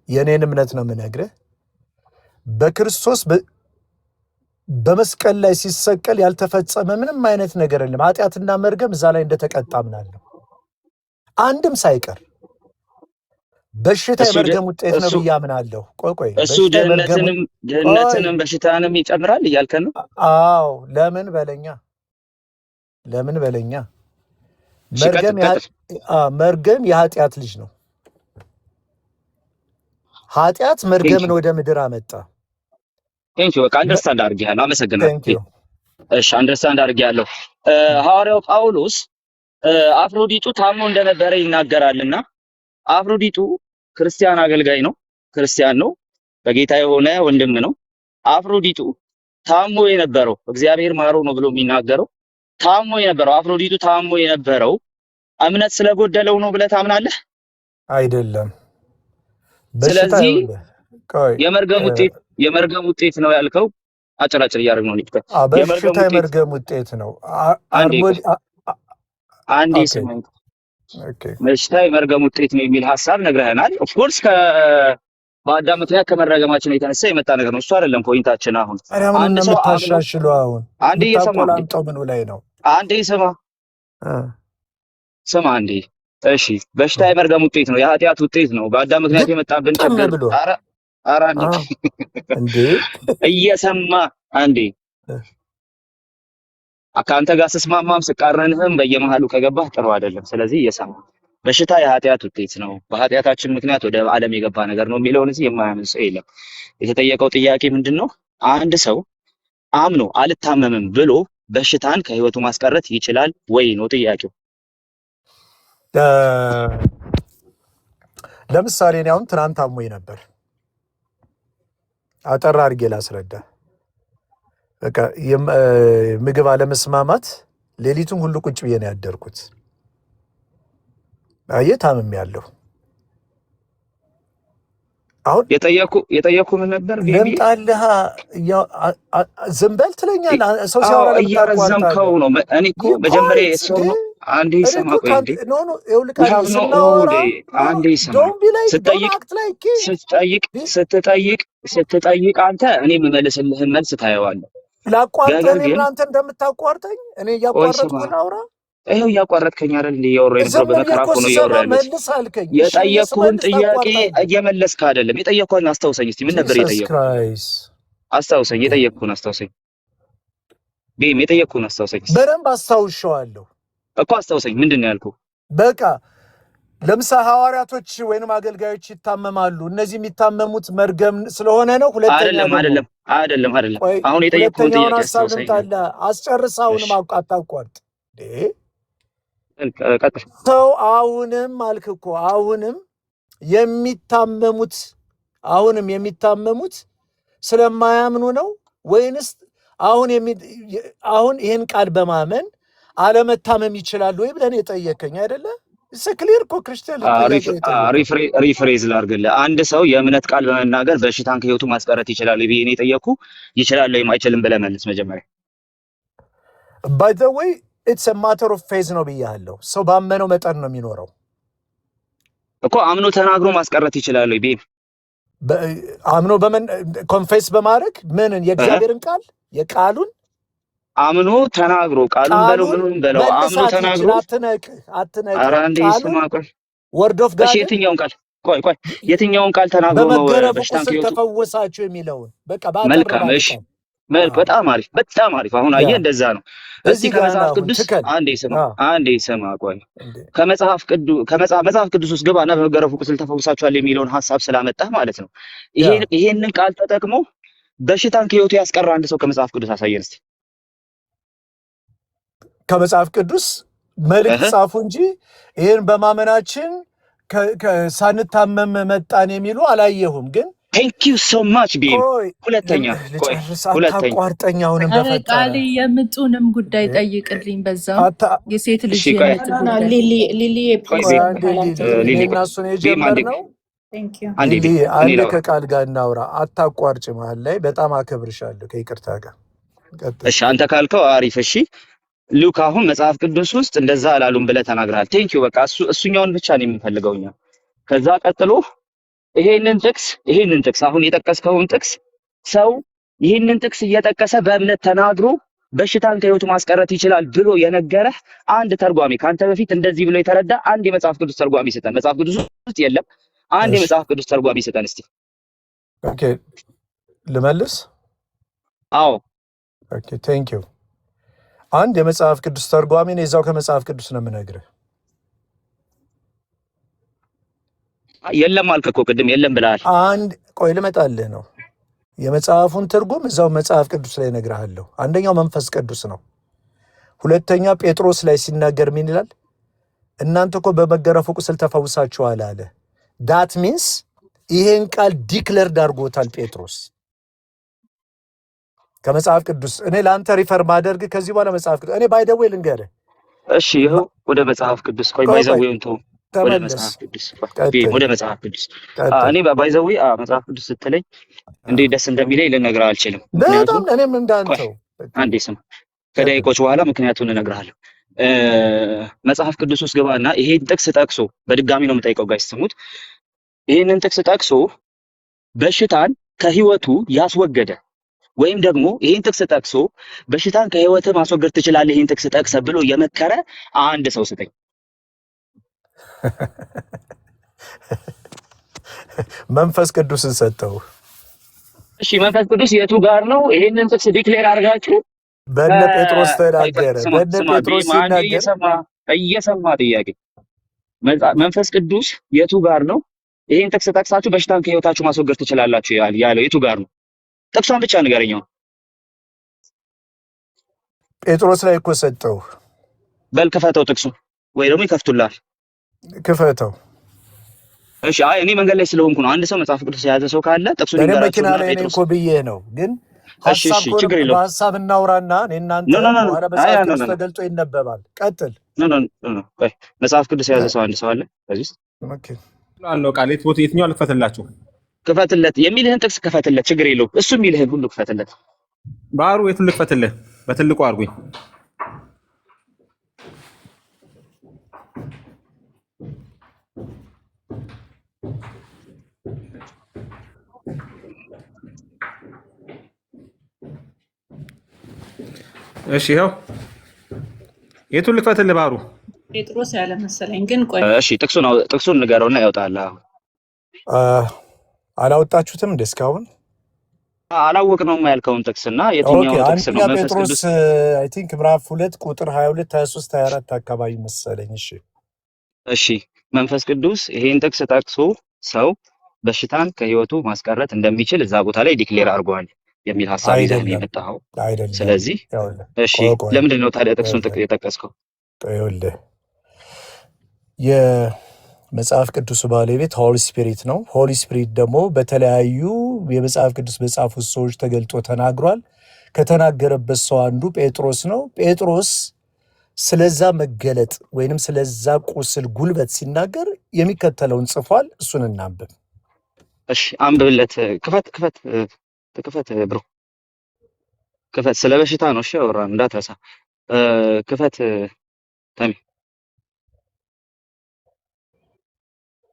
የእኔን እምነት ነው የምነግርህ። በክርስቶስ በመስቀል ላይ ሲሰቀል ያልተፈጸመ ምንም አይነት ነገር የለም። ኃጢአትና መርገም እዛ ላይ እንደተቀጣ አምናለሁ፣ አንድም ሳይቀር። በሽታ እሱ ድ- የመርገም ውጤት ነው እሱ ብዬ አምናለሁ። ቆይ ቆይ፣ እሱ በሽታ የመርገም ድህነትንም ቆይ፣ ድህነትንም በሽታንም ይጨምራል እያልከን ነው? አዎ፣ ለምን በለኛ፣ ለምን በለኛ። እሺ ቀጥል መርገም ቀጥል። መርገም የኃጢአት ልጅ ነው። ኃጢአት thank መርገምን you ወደ ምድር አመጣ። Thank you። በቃ understand አድርጌያለሁ። አመሰግናለሁ። Thank you። እሺ understand አድርጌያለሁ። ሐዋርያው ጳውሎስ አፍሮዲጡ ታሞ እንደነበረ ይናገራልና አፍሮዲጡ ክርስቲያን አገልጋይ ነው፣ ክርስቲያን ነው፣ በጌታ የሆነ ወንድም ነው። አፍሮዲጡ ታሞ የነበረው እግዚአብሔር ማሮ ነው ብሎ የሚናገረው ታሞ የነበረው አፍሮዲጡ ታሞ የነበረው እምነት ስለጎደለው ነው ብለህ ታምናለህ? አይደለም በሽታ ስለዚህ ይኸውልህ፣ ቆይ የመርገም ውጤት የመርገም ውጤት ነው ያልከው አጭር አጭር እያደረግን ነው። ልጅ የመርገም በሽታ ውጤት የመርገም ውጤት ነው። አንዴ ቆይ አርሞድ አንዴ okay ስማኝ። Okay በሽታ የመርገም ውጤት ነው የሚል ሀሳብ ነግረህናል። Of course በአዳም ምክንያት ከመረገማችን የተነሳ የመጣ ነገር ነው። እሱ አይደለም point ኣችን። አሁን ታዲያ ምኑን አንድ ነው ሰው አምኖ የምታሻሽለው? አሁን አንዴ እየሰማ የምታቆላምጠው ምኑ ላይ ነው? አንዴ ስማ እ ስማ አንዴ እሺ፣ በሽታ የመርገም ውጤት ነው፣ የኃጢአት ውጤት ነው። በአዳም ምክንያት የመጣብን ግጥም ችግር ብሎ ኧረ ኧረ አንዴ አ እንዴ እየሰማ አንዴ ከአንተ ጋር ስስማማም ስቃረንህም በየመሃሉ ከገባህ ጥሩ አይደለም። ስለዚህ እየሰማ በሽታ የኃጢአት ውጤት ነው፣ በኃጢአታችን ምክንያት ወደ ዓለም የገባ ነገር ነው የሚለውን እዚህ የማያምን ሰው የለም። የተጠየቀው ጥያቄ ምንድን ነው? አንድ ሰው አምኖ አልታመምም ብሎ በሽታን ከህይወቱ ማስቀረት ይችላል ወይ ነው ጥያቄው። እ፣ ለምሳሌ እኔ አሁን ትናንት አሞኝ ነበር። አጠር አድርጌ ላስረዳ። በቃ ምግብ አለመስማማት ሌሊቱን ሁሉ ቁጭ ብዬ ነው ያደርኩት። አየህ፣ ታምሜያለሁ። አሁን የጠየኩ ምን ነበር ቤቢ? ልምጣልህ፣ ዝም በል ትለኛለህ። ሰው ሲያወራ ለምን እያረዘምከው ታቋርጣለህ? ነው። እኔ እኮ መጀመሪያ ቆይ የሰው እንዴ ነው። አንዴ እኔ ስማ፣ እኮ ቆይ እንዴ no no፣ ይኸውልህ we ቃልዬ have no ስናወራ all no አንዴ ስማ፣ don't be like, don't ስጠይቅ act like kid. ስትጠይቅ ስትጠይቅ ስትጠይቅ አንተ እኔ የምመልስልህን መልስ ታየዋለህ። ላቋርጥህ? ነገር እኔም ግን ለአንተ እንደምታቋርጠኝ እኔ ቆይ እያቋረጥኩ ስማ፣ ላውራ? ይኸው እያቋረጥከኝ አይደል? እንደ እያወራሁ የነበረው ዝም ብዬ በመከራ እኮ እኮ ነው ስሰማ እያወራሁ ያለሁት። መልስ አልከኝ። እሺ ብዬ የጠየቅኩህን ስመልስ ጥያቄ ታቋርጣለህ። እየመለስክ አይደለም። የጠየቅኩህን አስታውሰኝ እስቲ። ምን ነበር Jesus የጠየቅኩህ? Christ. አስታውሰኝ። የጠየቅኩህን አስታውሰኝ። ቤም፣ የጠየቅኩህን አስታውሰኝ እስቲ። በደንብ አስታውሻዋለሁ። እኮ አስታውሰኝ። ምንድን ነው ያልኩህ? በቃ ለምሳሌ ሐዋርያቶች ወይንም አገልጋዮች ይታመማሉ። እነዚህ የሚታመሙት መርገም ስለሆነ ነው። ሁለተኛ አይደለም ደግሞ አይደለም አይደለም አይደለም። ቆይ አሁን የጠየቅኩህን ሁለተኛውን ጥያቄ ሀሳብ አስታውሰኝ። ልምጣልህ። አስጨርስ። አሁንም እሺ አታቋርጥ። እንዴ ቀጥል። ሰው አሁንም አልክ እኮ፣ አሁንም የሚታመሙት ስለማያምኑ ነው ወይንስ አሁን ይህን ቃል በማመን አለመታመም ይችላሉ ወይ ብለን የጠየከኝ አይደለ? Clear እኮ ክርስቲያን ጥያቄ የጠየቀው። Rephrase ላድርግልህ። አንድ ሰው የእምነት ቃል በመናገር በሽታን ከህይወቱ ማስቀረት ይችላል ብዬ ነው የጠየቅኩህ። ይችላል ወይም አይችልም ብለህ መልስ መጀመሪያ። By the way, it's matter of faith ነው ብያለሁ። ሰው ባመነው መጠን ነው የሚኖረው። እኮ አምኖ ተናግሮ ማስቀረት ይችላል ወይ babe? አምኖ በመን confess በማድረግ ምንን? የእግዚአብሔርን ቃል፣ የቃሉን አምኖ ተናግሮ፣ ቃሉን በለው ቃሉን ምኑን በለው አምኖ መልሳት ተናግሮ ይችል። አትነቅህ አትነቅህ። ኧረ አንዴ ቃሉን ስማ ቆይ። Word of እሺ God ን የትኛውን ቃል? ቆይ ቆይ፣ የትኛውን ቃል ተናግሮ ነው በመገረፉ በሽታን ቁስል ከህይወቱ ተፈወሳችሁ የሚለውን በቃ በአጠር መልካም ባለ እሺ ቃል። መልክ አዎ። በጣም አሪፍ፣ በጣም አሪፍ። አሁን አየህ እንደዛ ነው። እስቲ እዚህ ጋር ከመጽሐፍ አሁን ቅዱስ ትከል። አንዴ ስማ፣ አንዴ ስማ ቆይ። እንዴ ከመጽሐፍ ቅዱስ ከመጽሐፍ መጽሐፍ ቅዱስ ውስጥ ግባና በመገረፉ ቁስል ተፈውሳችኋል የሚለውን ሐሳብ ስላመጣህ ማለት ነው። ይሄንን ቃል ተጠቅሞ በሽታን ከህይወቱ ያስቀረ አንድ ሰው ከመጽሐፍ ቅዱስ አሳየን እስቲ። ከመጽሐፍ ቅዱስ መልእክት ጻፉ እንጂ ይህን በማመናችን ሳንታመም መጣን የሚሉ አላየሁም። ግን Thank you so much ቤም። ቆይ ሁለተኛ ቆይ ልጨርስ፣ ሁለተኛ አታቋርጠኝ። አሁንም ኧረ በፈጠረ ቃል የምጡንም ጉዳይ ጠይቅልኝ በዛው የሴት እሺ ልጅ ቆይ የምጥ no ጉዳይ። ሊሊ ሊሊ ቆይ Please ቆይ ቤም አንዴ በኋላ ሊሊ፣ ሊሊ እኔና ቆይ እሱን ቤም አንዴ የጀመርነው Thank you. አንዴ ሊሊ ቤም እኔ አንድ ላውራ። ከቃል ጋር እናውራ። አታቋርጭ መሀል ላይ። በጣም አከብርሻለሁ ከይቅርታ ጋር ቀጥል። እሺ አንተ ካልከው አሪፍ። እሺ ሉክ፣ አሁን መጽሐፍ ቅዱስ ውስጥ እንደዛ አላሉም ብለህ ተናግረሃል። Thank you። በቃ እሱኛውን ብቻ ነው የምንፈልገው እኛ። ከዛ ቀጥሎ ይሄንን ጥቅስ አሁን የጠቀስከውን ጥቅስ ሰው ይሄንን ጥቅስ እየጠቀሰ በእምነት ተናግሮ በሽታን ከህይወቱ ማስቀረት ይችላል ብሎ የነገረህ አንድ ተርጓሚ፣ ከአንተ በፊት እንደዚህ ብሎ የተረዳ አንድ የመጽሐፍ ቅዱስ ተርጓሚ ስጠን። መጽሐፍ ቅዱስ ውስጥ የለም። አንድ እሺ የመጽሐፍ ቅዱስ ተርጓሚ ስጠን እስቲ። Okay፣ ልመልስ። አዎ። Okay, thank you። አንድ የመጽሐፍ ቅዱስ ተርጓሚ ነው፣ የዛው ከመጽሐፍ ቅዱስ ነው የምነግርህ። የለም አልክ እኮ ቅድም፣ የለም ብለሃል። አንድ ቆይ ልመጣልህ ነው። የመጽሐፉን ትርጉም እዛው መጽሐፍ ቅዱስ ላይ እነግርሃለሁ። አንደኛው መንፈስ ቅዱስ ነው። ሁለተኛ ጴጥሮስ ላይ ሲናገር ምን ይላል? እናንተ እኮ በመገረፉ ቁስል ተፈውሳችኋል አለ። That means ይሄን ቃል declared አድርጎታል ጴጥሮስ ከመጽሐፍ ቅዱስ። እኔ ለአንተ refer ማደርግ ከዚህ በኋላ መጽሐፍ ቅዱስ። እኔ by the way ልንገርህ። እሺ ይኸው ወደ መጽሐፍ ቅዱስ ቆይ ቆይ ቆይ by the way ውን ተው፣ ወደ ተመለስ፣ መጽሐፍ ቅዱስ ቤም ቀጥል ወደ መጽሐፍ ቅዱስ ቀጥል። እኔ by the way መጽሐፍ ቅዱስ ስትለኝ እንዴት ደስ እንደሚለኝ ልነግርህ አልችልም። በጣም ምክንያቱም እኔም ቆይ እንዳንተው አንዴ ስማ፣ ከደቂቆች በኋላ ምክንያቱን እነግርሃለሁ። መጽሐፍ ቅዱስ ውስጥ ግባና ይሄን ጥቅስ ጠቅሶ፣ በድጋሚ ነው የምጠይቀው፣ guys ስሙት። ይሄንን ጥቅስ ጠቅሶ በሽታን ከህይወቱ ያስወገደ ወይም ደግሞ ይሄን ጥቅስ ጠቅሶ በሽታን ከህይወት ማስወገድ ትችላለህ ይሄን ጥቅስ ጠቅሰ ብሎ የመከረ አንድ ሰው ስጠኝ። መንፈስ ቅዱስን ሰጠው። እሺ መንፈስ ቅዱስ የቱ ጋር ነው ይሄንን ጥቅስ declare አድርጋችሁ? በነ ጴጥሮስ ቆይ ቆይ ተናገረ። ስማ በነ ስማ ጴጥሮስ ቤም አንዴ ሲናገር እየሰማ እየሰማ ጥያቄ፣ መንፈስ ቅዱስ የቱ ጋር ነው ይሄን ጥቅስ ጠቅሳችሁ በሽታን ከህይወታችሁ ማስወገድ ትችላላችሁ ያለው የቱ ጋር ነው? ጥቅሷን ብቻ ንገረኝ። አሁን ጴጥሮስ ላይ እኮ ሰጠው። በል ክፈተው ጥቅሱ ወይ ደግሞ ይከፍቱልሃል። ክፈተው። እሺ፣ አይ እኔ መንገድ ላይ ስለሆንኩ ነው። አንድ ሰው መጽሐፍ ቅዱስ የያዘ ሰው ካለ ጥቅሱን እኔ መኪና ይንገራቸውና ላይ ነኝ ጴጥሮስ እኮ ብዬ ነው። ግን እሺ ሀሳብ እሺ፣ ከሆነ ችግር የለውም። በሀሳብ እናውራና እኔ እናንተ no no no no፣ በኋላ አይ መጽሐፍ no no ቅዱስ no ተገልጦ ይነበባል። ቀጥል። no no no፣ ቆይ መጽሐፍ ቅዱስ የያዘ ሰው አንድ ሰው አለ በዚህ ውስጥ? okay። አለው ቃል የት ቦታ የትኛው ልክፈትላችሁ? ክፈትለት የሚልህን ጥቅስ ክፈትለት፣ ችግር የለውም። እሱ የሚልህን ሁሉ ክፈትለት። ባህሩ የቱን ልክፈትልህ? በትልቁ አድርጉኝ። እሺ ይኸው የቱን ልክፈትልህ? ባህሩ ጴጥሮስ ያለ መሰለኝ፣ ግን ቆይ እሺ ጥቅሱን ንገረውና ያውጣል። አላወጣችሁትም እንደ እስካሁን? አላወቅነውም ያልከውን ጥቅስና okay። የትኛውን ጥቅስ ነው አንደኛ መንፈስ ጴጥሮስ ቅዱስ I think ምዕራፍ 2 ቁጥር 22 23 24 አካባቢ መሰለኝ። እሺ እሺ መንፈስ ቅዱስ ይሄን ጥቅስ ጠቅሶ ሰው በሽታን ከህይወቱ ማስቀረት እንደሚችል እዛ ቦታ ላይ declare አድርጓል የሚል ሀሳብ ይዘህ ነው አይደለም የመጣኸው። አይደለም። ስለዚህ ይኸውልህ፣ እሺ ቆይ ቆይ ለምንድን ነው ታዲያ ጥቅሱን ይኸውልህ የጠቀስከው? ይኸውልህ የመጽሐፍ ቅዱሱ ባለቤት Holy Spirit ነው። Holy Spirit ደግሞ በተለያዩ የመጽሐፍ ቅዱስ በጻፉት ሰዎች ተገልጦ ተናግሯል። ከተናገረበት ሰው አንዱ ጴጥሮስ ነው። ጴጥሮስ ስለዛ መገለጥ ወይንም ስለዛ ቁስል ጉልበት ሲናገር የሚከተለውን ጽፏል። እሱን እናንብብ። እሺ አንብብለት። ክፈት ክፈት ክፈት bro ክፈት። ስለ በሽታ ነው። እሺ አወራን እንዳትረሳ። ክፈት ተሚ።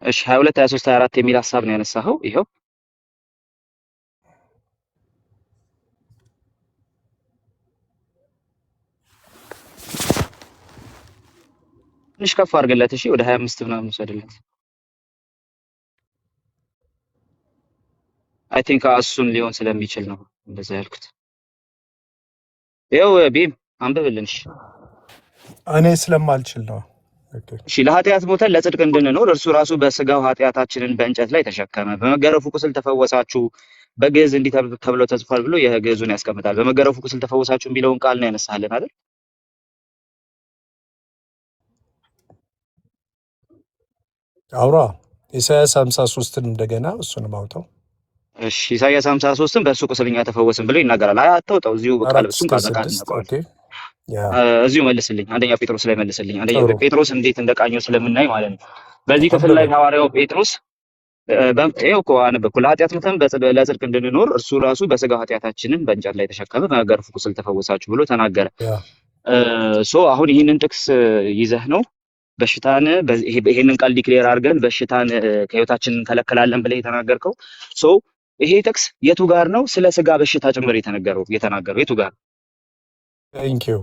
እሺ 22 23 24 የሚል ሀሳብ ነው ያነሳኸው። ይኸው ትንሽ ከፍ አድርግለት። እሺ ወደ 25 ምናምን ውሰድለት። I think እሱን ሊሆን ስለሚችል ነው እንደዛ ያልኩት። ይኸው ቢም አንብብልን። እሺ እኔ ስለማልችል ነው። okay። እሺ ለኃጢአት ሞተን ለጽድቅ እንድንኖር እርሱ ራሱ በስጋው ኃጢአታችንን በእንጨት ላይ ተሸከመ፣ በመገረፉ ቁስል ተፈወሳችሁ፣ በግዕዝ እንዲህ ተብሎ ተጽፏል ብሎ የግዕዙን ያስቀምጣል። በመገረፉ ቁስል ተፈወሳችሁ የሚለውን ቃል ነው ያነሳልን አይደል? አውራ ኢሳያስ 53ን እንደገና እሱንም አውጣው። እሺ ኢሳያስ 53ን በእርሱ ቁስል እኛ ተፈወስን ብሎ ይናገራል። አይ አታውጣው፣ እዚሁ ቃል 4 እሱን እስከ ቃል በቃል 6 እናውቀዋለን። okay። yeah እዚሁ መልስልኝ። አንደኛ ጴጥሮስ ላይ መልስልኝ። አንደኛ ጥሩ ጴጥሮስ እንዴት እንደቃኘው ስለምናይ ማለት ነው። በዚህ ክፍል ላይ አንብበው። ሐዋርያው ጴጥሮስ ይኸው እኮ አነበብኩ። ለኃጢአት ሞተን ለጽድቅ እንድንኖር እርሱ ራሱ በስጋው ኃጢአታችንን በእንጨት ላይ ተሸከመ፣ በመገረፉ ቁስል ተፈወሳችሁ ብሎ ተናገረ። yeah so አሁን ይህንን ጥቅስ ይዘህ ነው በሽታን ይሄንን ቃል declare አድርገን በሽታን ከህይወታችን እንከለከላለን ብለህ የተናገርከው። so ይሄ ጥቅስ የቱ ጋር ነው ስለ ስጋ በሽታ ጭምር የተናገረው የቱ ጋር? thank you።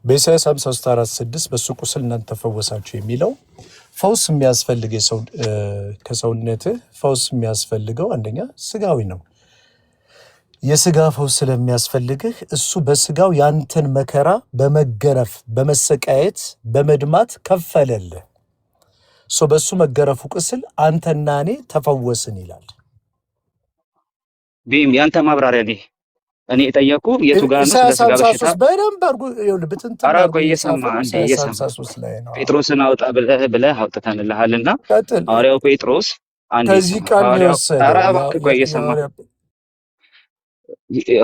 በኢሳያስ 53 4 6 በእሱ ቁስል እናንተ ተፈወሳችሁ የሚለው ፈውስ የሚያስፈልግ ከሰውነትህ ፈውስ የሚያስፈልገው አንደኛ ስጋዊ ነው። የስጋ ፈውስ ስለሚያስፈልግህ እሱ በስጋው ያንተን መከራ በመገረፍ በመሰቃየት በመድማት ከፈለልህ። so በእሱ መገረፉ ቁስል አንተና እኔ ተፈወስን ይላል። ቢም ያንተ ማብራሪያ ነው። እኔ የጠየኩ የቱ ጋር ነው ስለ ኢሳያስ ስጋ በሽታ? 53 በደንብ አድርጎ ይኸውልህ ብትንትን ኧረ አድርጎ ቆይ እየሰማ የጻፈው አንዴ ኢሳያስ እየሰማ 53 ላይ ነው። ጴጥሮስን አውጣ ብለህ ብለህ አውጥተንልሃልና ቀጥል። ሐዋርያው ጴጥሮስ አንዴ ከዚህ ስማ። ቃል ነው ሐዋርያው ኧረ የወሰደው። እባክህ ቆይ እየሰማ የሐዋርያ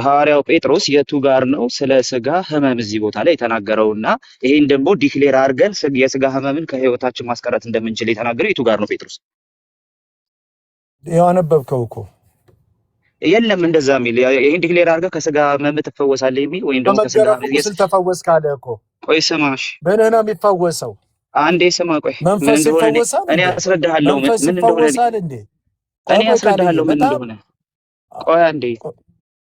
ሐዋርያው ጴጥሮስ የቱ ጋር ነው ስለ ስጋ ህመም እዚህ ቦታ ላይ የተናገረውና ይሄን ደግሞ declare አድርገን የስጋ ህመምን ከህይወታችን ማስቀረት እንደምንችል የተናገረው የቱ ጋር ነው ጴጥሮስ? ያው አነበብከው እኮ። የለም እንደዛ የሚል ይሄን declare አድርገህ ከስጋ ህመም ትፈወሳለህ የሚል ወይም ደግሞ ከስጋ በመገረፉ ቁስል ተፈወስ ካለ እኮ ቆይ ስማ፣ እሺ ምንህ ነው የሚፈወሰው? አንዴ ስማ፣ ቆይ ምን መንፈስ እንደሆነ እኔ ይፈወሳል እኔ እንዴ? አስረዳሃለሁ ምን መንፈስ ምን እንደሆነ እኔ ይፈወሳል እንዴ? እኔ ቆይ ቆይ ቃልዬ አስረዳሃለሁ ምን በጣም እንደሆነ። ቆይ አንዴ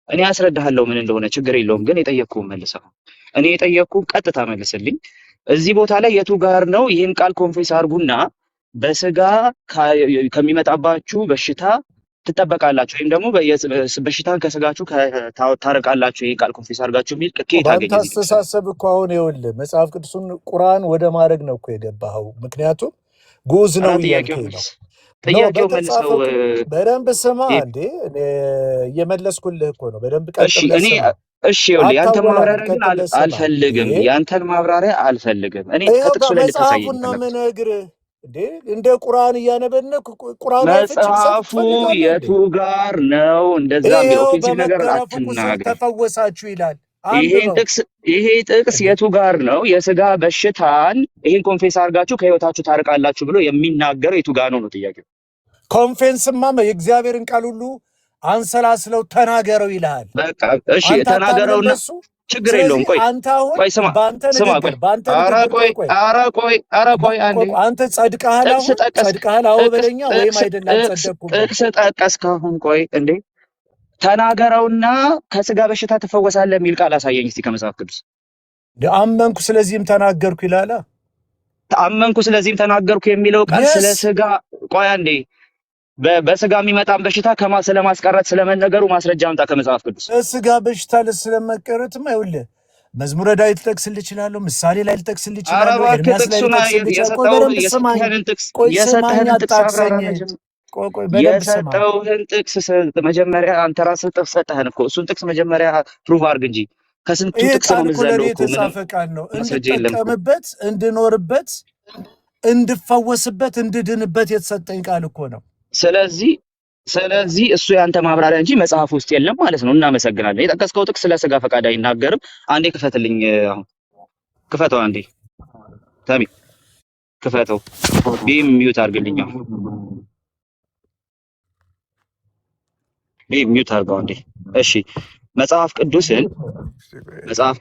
እኔ አስረዳሃለሁ ምን እንደሆነ፣ ችግር የለውም። ግን የጠየቅኩህን መልሰው። እኔ የጠየቅኩህ ቀጥታ መልስልኝ። እዚህ ቦታ ላይ የቱ ጋር ነው ይህን ቃል confess አድርጉና በስጋ ከሚመጣባችሁ በሽታ ትጠበቃላችሁ ወይም ደግሞ በሽታን ከስጋችሁ ታርቃላችሁ ይህን ቃል confess አድርጋችሁ የሚል ከየት በአንተ አገኘ እዚህ ጥቅስ ላይ? አስተሳሰብ እኮ አሁን ይኸውልህ መጽሐፍ ቅዱሱን ቁርአን ወደ ማድረግ ነው እኮ የገባኸው። ምክንያቱም ግዑዝ ኧረ ነው ጥያቄውን እያልከኝ ነው። መልስ፣ no ጥያቄውን መልሰው። በተጻፈው በደንብ ስማ ዴቭ። እንዴ፣ እኔ እየመለስኩልህ እኮ ነው። በደንብ ቀጥ እሺ ብለህ እኔ ስማ፣ እሺ ይኸውልህ ያንተን አታወላግድ። ማብራሪያ ግን ቀጥ ብለህ ስማ። አልፈልግም። እንዴ ያንተን ማብራሪያ አልፈልግም። እኔ ይኸው ከጥቅሱ ላይ እንድታሳየኝ መጽሐፉን ነው የፈለግኩት። የምነግርህ። እንዴ እንደ ቁርአን እያነበነክ ቁርአን ፍች ልሰጥ መጽሐፉ ትፈልጋለህ እንዴ? የቱ ጋር ነው እንደዛ የሚል? ይኸው Offensive ነገር በመገረፉ ቁስል አትናገር። ተፈወሳችሁ ይላል። ይሄን አንብበው። ጥቅስ ይሄ ጥቅስ እንዴ የቱ ጋር ነው የስጋ በሽታን ይሄን confess አድርጋችሁ ከህይወታችሁ ታርቃላችሁ ብሎ የሚናገረው የቱ ጋር ነው ነው ጥያቄው። Confess ማ የእግዚአብሔርን ቃል ሁሉ አንሰላስለው ተናገረው ይልሃል። በቃ እሺ አንተ አታምንም ተናገረውና በሱ? ችግር ስለዚህ የለውም። ቆይ አንተ አሁን ቆይ ስማ በአንተ ስማ ቆይ ንግግር በአንተ ኧረ ንግግር ቆይ ቆይ ቆይ ኧረ ቆይ ኧረ ቆይ አንዴ ቆይ አንተ ጸድቀሃል። ጥቅስ አሁን ጠቀስክ ጸድቀሃል። አዎ ጥቅስ በለኛ ወይም ጥቅስ አይደለም ጥቅስ አልጸደቅኩም በል። ጥቅስ ጠቀስክ። አሁን ቆይ እንዴ ተናገረውና ከስጋ በሽታ ትፈወሳለህ የሚል ቃል አሳየኝ እስቲ ከመጽሐፍ ቅዱስ። እንደ አመንኩ ስለዚህም ተናገርኩ ይላላ። አመንኩ ስለዚህም ተናገርኩ የሚለው ቃል ስለ Yes. ስጋ ቆይ አንዴ በስጋ የሚመጣን በሽታ ከማ ስለማስቀረት ስለመነገሩ ማስረጃ አምጣ ከመጽሐፍ ቅዱስ። በስጋ በሽታ ስለመቀረትማ ይኸውልህ መዝሙረ ዳዊት ልጠቅስልህ እችላለሁ። ምሳሌ ላይ ልጠቅስልህ ኧረ እችላለሁ። እባክህ ኤርሚያስ ላይ ጥቅሱን ልጠቅስልህ እችላለሁ። ቆይ የሰጠው በደንብ ስማኝ። የሰጠህንን ጥቅስ ቆይ ስማኝ፣ የሰጠህንን ጥቅስ አብራራ አጣቅሰኝ። መጀመሪያ። ቆይ ቆይ በደንብ ስማ። የሰጠውህን ጥቅስ መጀመሪያ አንተ ራስህ ጥቅስ ሰጠህን እኮ እሱን ጥቅስ መጀመሪያ prove አድርግ እንጂ ከስንቱ ይህ ጥቅስ ነው ቃል እኮ የምትዘለው ለእኔ እኮ ምንም የተጻፈ ቃል ነው። ማስረጃ የለም እኮ። እንድጠቀምበት፣ እንድኖርበት፣ እንድፈወስበት፣ እንድድንበት የተሰጠኝ ቃል እኮ ነው። ስለዚህ እሱ ያንተ ማብራሪያ እንጂ መጽሐፍ ውስጥ የለም ማለት ነው። እናመሰግናለን። የጠቀስከው ጥቅስ ስለ ስጋ ፈቃድ አይናገርም። አንዴ ክፈትልኝ። አሁን ክፈተው። አንዴ ተሚ ክፈተው። ቢም mute አድርግልኝ። አሁን ቢም mute አድርገው አንዴ። እሺ መጽሐፍ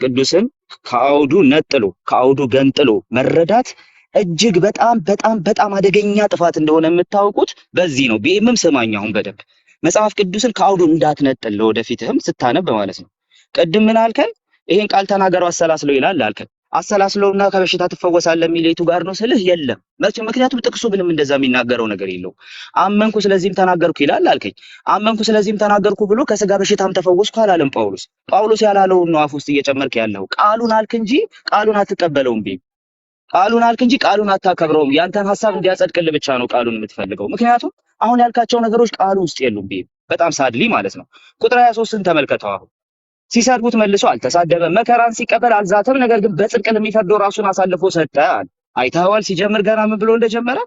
ቅዱስን ከአውዱ ነጥሎ ከአውዱ ገንጥሎ መረዳት እጅግ በጣም በጣም በጣም አደገኛ ጥፋት እንደሆነ የምታውቁት በዚህ ነው። ቢኤምም ስማኝ አሁን በደንብ መጽሐፍ ቅዱስን ከአውዱ እንዳትነጥል ለወደፊትህም ስታነብ ማለት ነው። ቅድም ምን አልከን? ይሄን ቃል ተናገረው አሰላስለው ይላል አልከን። አሰላስለውና ከበሽታ ትፈወሳለህ የሚል የቱ ጋር ነው ስልህ የለም። ምክንያቱም ጥቅሱ ምንም እንደዛ የሚናገረው ነገር የለውም። አመንኩ ስለዚህም ተናገርኩ ይላል አልከኝ። አመንኩ ስለዚህም ተናገርኩ ብሎ ከስጋ በሽታም ተፈወስኩ አላለም ጳውሎስ። ጳውሎስ ያላለውን ነው አፍ ውስጥ እየጨመርክ ያለው። ቃሉን አልክ እንጂ ቃሉን አትቀበለውም። ቢ ቃሉን አልክ እንጂ ቃሉን አታከብረውም። ያንተን ሐሳብ እንዲያጸድቅልህ ብቻ ነው ቃሉን የምትፈልገው። ምክንያቱም አሁን ያልካቸው ነገሮች ቃሉ ውስጥ የሉም። ቢ በጣም sadly ማለት ነው። ቁጥር 23ን ተመልከተው። አሁን ሲሰድቡት መልሶ አልተሳደበም፣ መከራን ሲቀበል አልዛተም፣ ነገር ግን በጽድቅ ለሚፈርደው ራሱን አሳልፎ ሰጠ አለ። አይተኸዋል? ሲጀምር ገና ምን ብሎ እንደጀመረ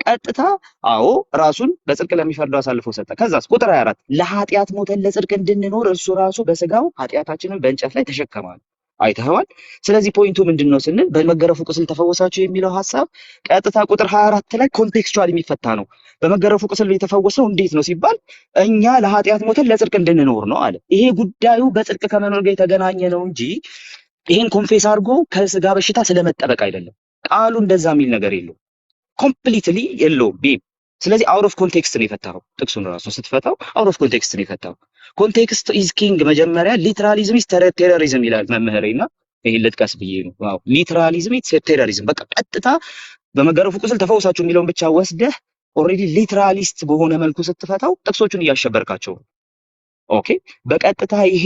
ቀጥታ አዎ ራሱን በጽድቅ ለሚፈርደው አሳልፎ ሰጠ። ከዛስ ቁጥር 24 ለኃጢአት ሞተን ለጽድቅ እንድንኖር እርሱ ራሱ በስጋው ኃጢአታችንን በእንጨት ላይ ተሸከማል። አይተኸዋል? ስለዚህ point ኡ ምንድን ነው ስንል በመገረፉ ቁስል ተፈወሳችሁ የሚለው ሐሳብ ቀጥታ ቁጥር 24 ላይ contextual የሚፈታ ነው። በመገረፉ ቁስል የተፈወሰው እንዴት ነው ሲባል እኛ ለኃጢአት ሞተን ለጽድቅ እንድንኖር ነው አለ። ይሄ ጉዳዩ በጽድቅ ከመኖር ጋር የተገናኘ ነው እንጂ ይሄን confess አድርጎ ከስጋ በሽታ ስለመጠበቅ አይደለም። ቃሉ እንደዛ የሚል ነገር የለውም። Completely የለውም። ቤብ ስለዚህ out of context ነው የፈታኸው። ጥቅሱን ራሱ ስትፈታው out of context ነው የፈታኸው። Context is king። መጀመሪያ literalism is terrorism ይላል መምህሬ እና ይሄን ልጥቀስ ብዬ ነው። Wow literalism is terrorism። በቃ ቀጥታ በመገረፉ ቁስል ተፈውሳችሁ የሚለውን ብቻ ወስደህ already literalist በሆነ መልኩ ስትፈታው ጥቅሶቹን እያሸበርካቸው ነው። Okay በቀጥታ ይሄ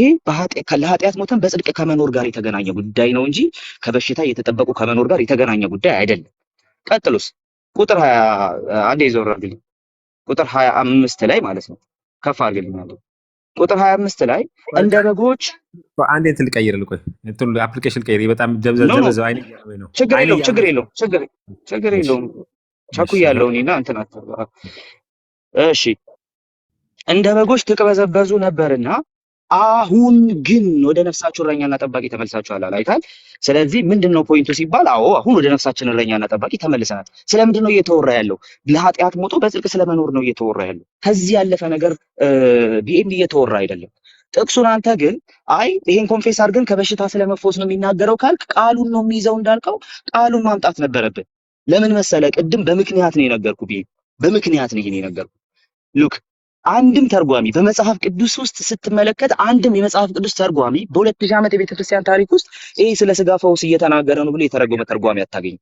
ለኃጢአት ሞተን በጽድቅ ከመኖር ጋር የተገናኘ ጉዳይ ነው እንጂ ከበሽታ እየተጠበቁ ከመኖር ጋር የተገናኘ ጉዳይ አይደለም። ቀጥሎስ ቁጥር 20 አንዴ ዞር አድርግልኝ። ቁጥር 25 ላይ ማለት ነው። ከፍ አድርግልኝ አንዴ። ቁጥር 25 ላይ እንደ በጎች አንዴ እንትን ልቀይርልህ፣ ቆይ እንትን application ልቀይር። በጣም No no ደብዘዘ አይኔ እያመመኝ ነው። ችግር አይኔ የለውም ችግር እያመመኝ የለውም ችግር ችግር እሺ የለውም። እሺ ቸኩያለሁ እኔና እንትን እሺ እንደ በጎች ትቅበዘበዙ ነበርና አሁን ግን ወደ ነፍሳችሁ እረኛና ጠባቂ ተመልሳችኋል አለ። አይታል። ስለዚህ ምንድን ነው point ኡ ሲባል፣ አዎ አሁን ወደ ነፍሳችን እረኛና ጠባቂ ተመልሰናል። ስለምንድን ነው እየተወራ ያለው? ለኃጢአት ሞቶ በጽድቅ ስለመኖር ነው እየተወራ ያለው። ከዚህ ያለፈ ነገር ቢኤም እየተወራ አይደለም። ጥቅሱን አንተ ግን አይ ይሄን confess አድርገን ከበሽታ ስለመፈወስ ነው የሚናገረው ካልክ ቃሉን ነው የሚይዘው እንዳልከው ቃሉን ማምጣት ነበረብን። ለምን መሰለ? ቅድም በምክንያት ነው የነገርኩ፣ ቢኤም በምክንያት ነው ይሄን የነገርኩ። Look አንድም ተርጓሚ በመጽሐፍ ቅዱስ ውስጥ ስትመለከት አንድም የመጽሐፍ ቅዱስ ተርጓሚ በ2000 ዓመት የቤተ ክርስቲያን ታሪክ ውስጥ ይሄ ስለ ስጋ ፈውስ እየተናገረ ነው ብሎ የተረጎመ ተርጓሚ አታገኝም።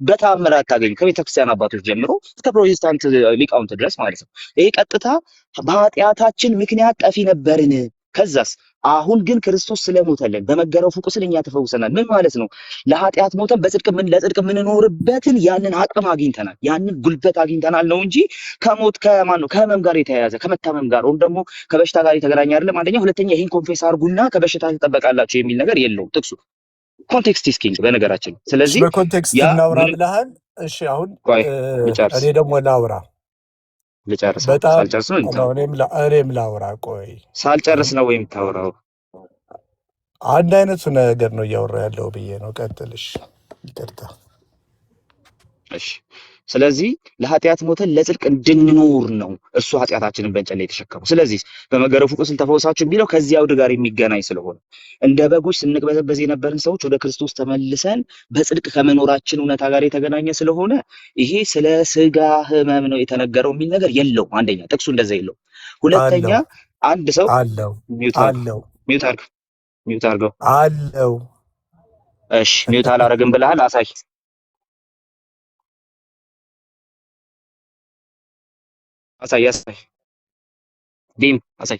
በተአምር አታገኝም። ከቤተ ክርስቲያን አባቶች ጀምሮ እስከ ፕሮቴስታንት ሊቃውንት ድረስ ማለት ነው። ይሄ ቀጥታ በኃጢአታችን ምክንያት ጠፊ ነበርን። ከዛስ አሁን ግን ክርስቶስ ስለሞተልን በመገረፉ ቁስል እኛ ተፈውሰናል። ምን ማለት ነው? ለኃጢአት ሞተን በጽድቅ ምን ለጽድቅ የምንኖርበትን ያንን አቅም አግኝተናል፣ ያንን ጉልበት አግኝተናል ነው እንጂ ከሞት ከማን ነው ከህመም ጋር የተያያዘ ከመታመም ጋር ወይም ደግሞ ከበሽታ ጋር የተገናኘ አይደለም። አንደኛ፣ ሁለተኛ ይህን confess አድርጉና ከበሽታ ትጠበቃላችሁ የሚል ነገር የለውም ጥቅሱ። Context is king በነገራችን። ስለዚህ በ context ያ እናውራ ምንም ብለሃል። እሺ አሁን ቆይ ልጨርስ እኔ ደግሞ ላውራ። ልጨርስ በጣም ሳልጨርስ ነው ነው፣ እኔም ላውራ። ቆይ ሳልጨርስ ነው ወይ የምታወራው? አንድ አይነቱ ነገር ነው እያወራ ያለው ብዬ ነው። ቀጥልሽ። ይቅርታ። እሺ ስለዚህ ለኃጢአት ሞተን ለጽድቅ እንድንኖር ነው እርሱ ኃጢአታችንን በእንጨት ላይ የተሸከመው። ስለዚህ በመገረፉ ቁስል ተፈወሳችሁ የሚለው ከዚህ አውድ ጋር የሚገናኝ ስለሆነ እንደ በጎች ስንቅበዘበዝ የነበርን ሰዎች ወደ ክርስቶስ ተመልሰን በጽድቅ ከመኖራችን እውነታ ጋር የተገናኘ ስለሆነ ይሄ ስለ ስጋ ሕመም ነው የተነገረው የሚል ነገር የለውም። አንደኛ ጥቅሱ እንደዛ የለውም። ሁለተኛ አለው አንድ ሰው አለው mute አድርገው፣ አለው mute አድርገው፣ mute አድርገው። አለው። እሺ mute አላረግም ብለሃል። አሳይ አሳይ አሳይ ዲም አሳይ።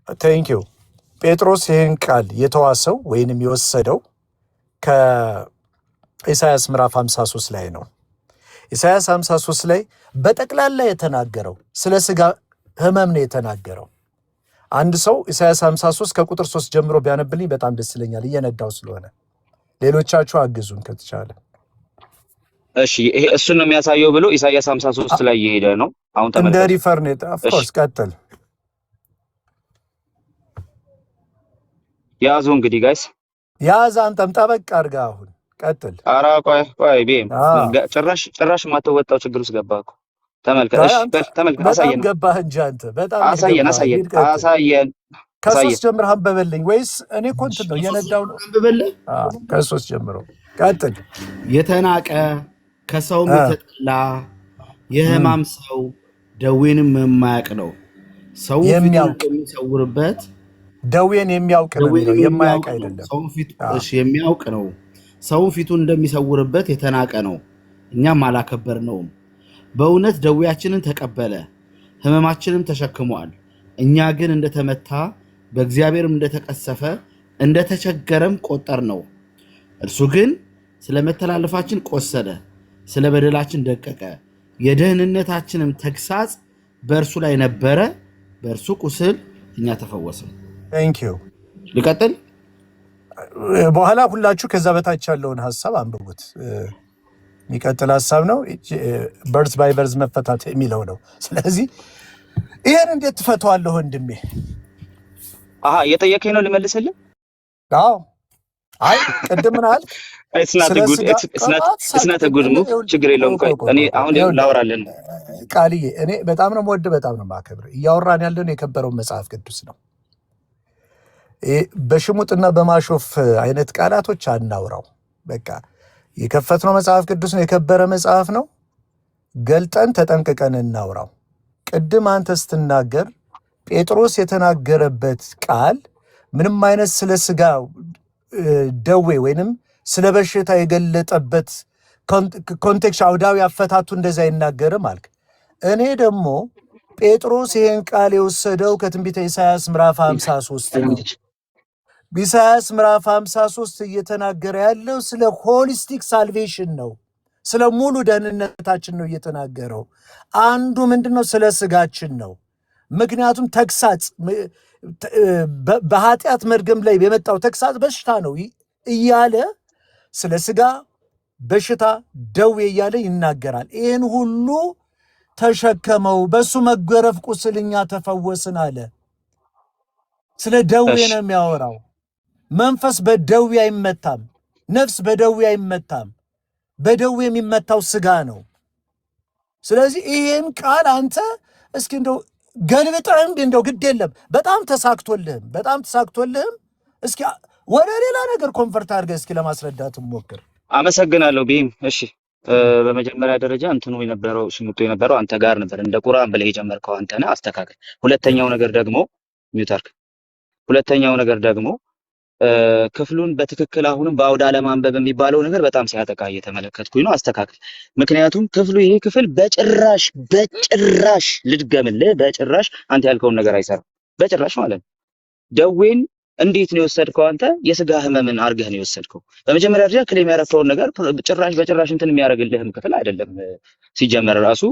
Thank you። ጴጥሮስ ይህን ቃል የተዋሰው ወይንም የወሰደው ከኢሳያስ ምዕራፍ 53 ላይ ነው። ኢሳያስ 53 ላይ በጠቅላላ የተናገረው ስለ ስጋ ህመም ነው የተናገረው። አንድ ሰው ኢሳያስ 53 ከቁጥር 3 ጀምሮ ቢያነብልኝ በጣም ደስ ይለኛል፣ እየነዳው ስለሆነ። ሌሎቻችሁ አግዙን ከተቻለ። እሺ ይሄ እሱን ነው የሚያሳየው ብሎ ኢሳይያስ 53 ላይ እየሄደ ነው። አሁን እንደ ተመልከቱ። refer ነው። እሺ Of course ቀጥል። ያዙ እንግዲህ guys። ያዝ፣ አንተም ጠበቅ አድርገህ አሁን ቀጥል። ኧረ ቆይ ቆይ ቤም አዎ። ጭራሽ ጭራሽ የማትወጣው ችግር ውስጥ ገባ እኮ። ተመልከት። አይ እሺ አንተ በል ተመልከት፣ በጣም አሳየን ገባህ እንጂ አንተ በጣም ነው አሳየን የገባህ። አሳየን ሂድ ቀጥል። አሳየን ከሶስት አሳየን። ጀምረህ አንበበልኝ ወይስ እኔ እኮ እንትን ነው እየነዳው ነው። አንብበልህ። አዎ፣ ከሶስት ጀምሮ ቀጥል። የተናቀ ከሰውም የተጠላ የሕማም ሰው ደዌንም የማያውቅ ነው። ሰው ፊቱን የሚያውቅ እንደሚሰውርበት ደዌን የሚያውቅ ነው የሚለው ደዌንም የማያውቅ የሚያውቅ ነው። አይደለም። ሰውን ፊት አዎ። እሺ የሚያውቅ ነው። ሰውን ፊቱን እንደሚሰውርበት የተናቀ ነው፣ እኛም አላከበርነውም። በእውነት ደዌያችንን ተቀበለ፣ ሕመማችንም ተሸክሟል። እኛ ግን እንደተመታ በእግዚአብሔርም እንደተቀሰፈ እንደተቸገረም ቆጠር ነው። እርሱ ግን ስለ መተላለፋችን ቆሰለ፣ ስለ በደላችን ደቀቀ። የደህንነታችንም ተግሳጽ በእርሱ ላይ ነበረ፣ በእርሱ ቁስል እኛ ተፈወስን። Thank you። ልቀጥል? በኋላ ሁላችሁ ከዛ በታች ያለውን ሀሳብ አንብቡት። የሚቀጥል ሀሳብ ነው። Verse by verse መፈታት የሚለው ነው። ስለዚህ ይህን እንዴት ትፈተዋለህ ወንድሜ? አሀ እየጠየከኝ ነው ልመልስልህ? አዎ። አይ ቅድም ምን አልክ? It's not ስለ good ስጋ it's not good move። ችግር የለውም። ቆይ እኔ አሁን ላወራልህ ነው። ቃልዬ፣ እኔ በጣም ነው የምወድህ፣ በጣም ነው የማከብርህ። እያወራን ያለነው የከበረውን መጽሐፍ ቅዱስ ነው። ይሄ በሽሙጥና በማሾፍ አይነት ቃላቶች አናውራው። በቃ የከፈትነው መጽሐፍ ቅዱስ ነው፣ የከበረ መጽሐፍ ነው። ገልጠን ተጠንቅቀን እናውራው። ቅድም አንተ ስትናገር ጴጥሮስ የተናገረበት ቃል ምንም አይነት ስለ ስጋ ደዌ ወይንም ስለ በሽታ የገለጠበት context አውዳዊ አፈታቱ እንደዚ አይናገርም አልክ። እኔ ደግሞ ጴጥሮስ ይሄን ቃል የወሰደው ከትንቢተ ኢሳያስ ምዕራፍ 53 ነው። ኢሳያስ ምዕራፍ 53 እየተናገረ ያለው ስለ holistic salvation ነው። ስለ ሙሉ ደህንነታችን ነው እየተናገረው። አንዱ ምንድን ነው? ስለ ስጋችን ነው። ምክንያቱም ተግሳጽ በኃጢአት መርገም ላይ የመጣው ተግሳጽ በሽታ ነው እያለ ስለ ስጋ በሽታ ደዌ እያለ ይናገራል። ይህን ሁሉ ተሸከመው፣ በእሱ መገረፍ ቁስል እኛ ተፈወስን አለ። ስለ ደዌ ነው የሚያወራው። መንፈስ በደዌ አይመታም። ነፍስ በደዌ አይመታም። በደዌ የሚመታው ስጋ ነው። ስለዚህ ይሄን ቃል አንተ እስኪ እንደው ገልብጠህም እንደው ግድ የለም በጣም ተሳክቶልህም እስኪ ወደ ሌላ ነገር convert አድርገህ እስኪ ለማስረዳት ሞክር። አመሰግናለሁ ቢም። እሺ በመጀመሪያ ደረጃ እንትኑ የነበረው ሽሙጡ የነበረው አንተ ጋር ነበር። እንደ ቁርአን ብለህ የጀመርከው አንተ ነህ፣ አስተካክል። ሁለተኛው ነገር ደግሞ mute አርግ። ሁለተኛው ነገር ደግሞ ክፍሉን በትክክል አሁንም በአውድ አለማንበብ የሚባለው ነገር በጣም ሲያጠቃ እየተመለከትኩኝ ነው። አስተካክል። ምክንያቱም ክፍሉ ይሄ ክፍል በጭራሽ በጭራሽ ልድገምልህ፣ በጭራሽ አንተ ያልከውን ነገር አይሰራም። በጭራሽ ማለት ነው። ደዌን እንዴት ነው የወሰድከው? አንተ የስጋ ህመምን አድርገህ ነው የወሰድከው። በመጀመሪያ ደረጃ claim ያደረከውን ነገር ጭራሽ በጭራሽ እንትን የሚያደርግልህም ክፍል አይደለም። ሲጀመር ራሱ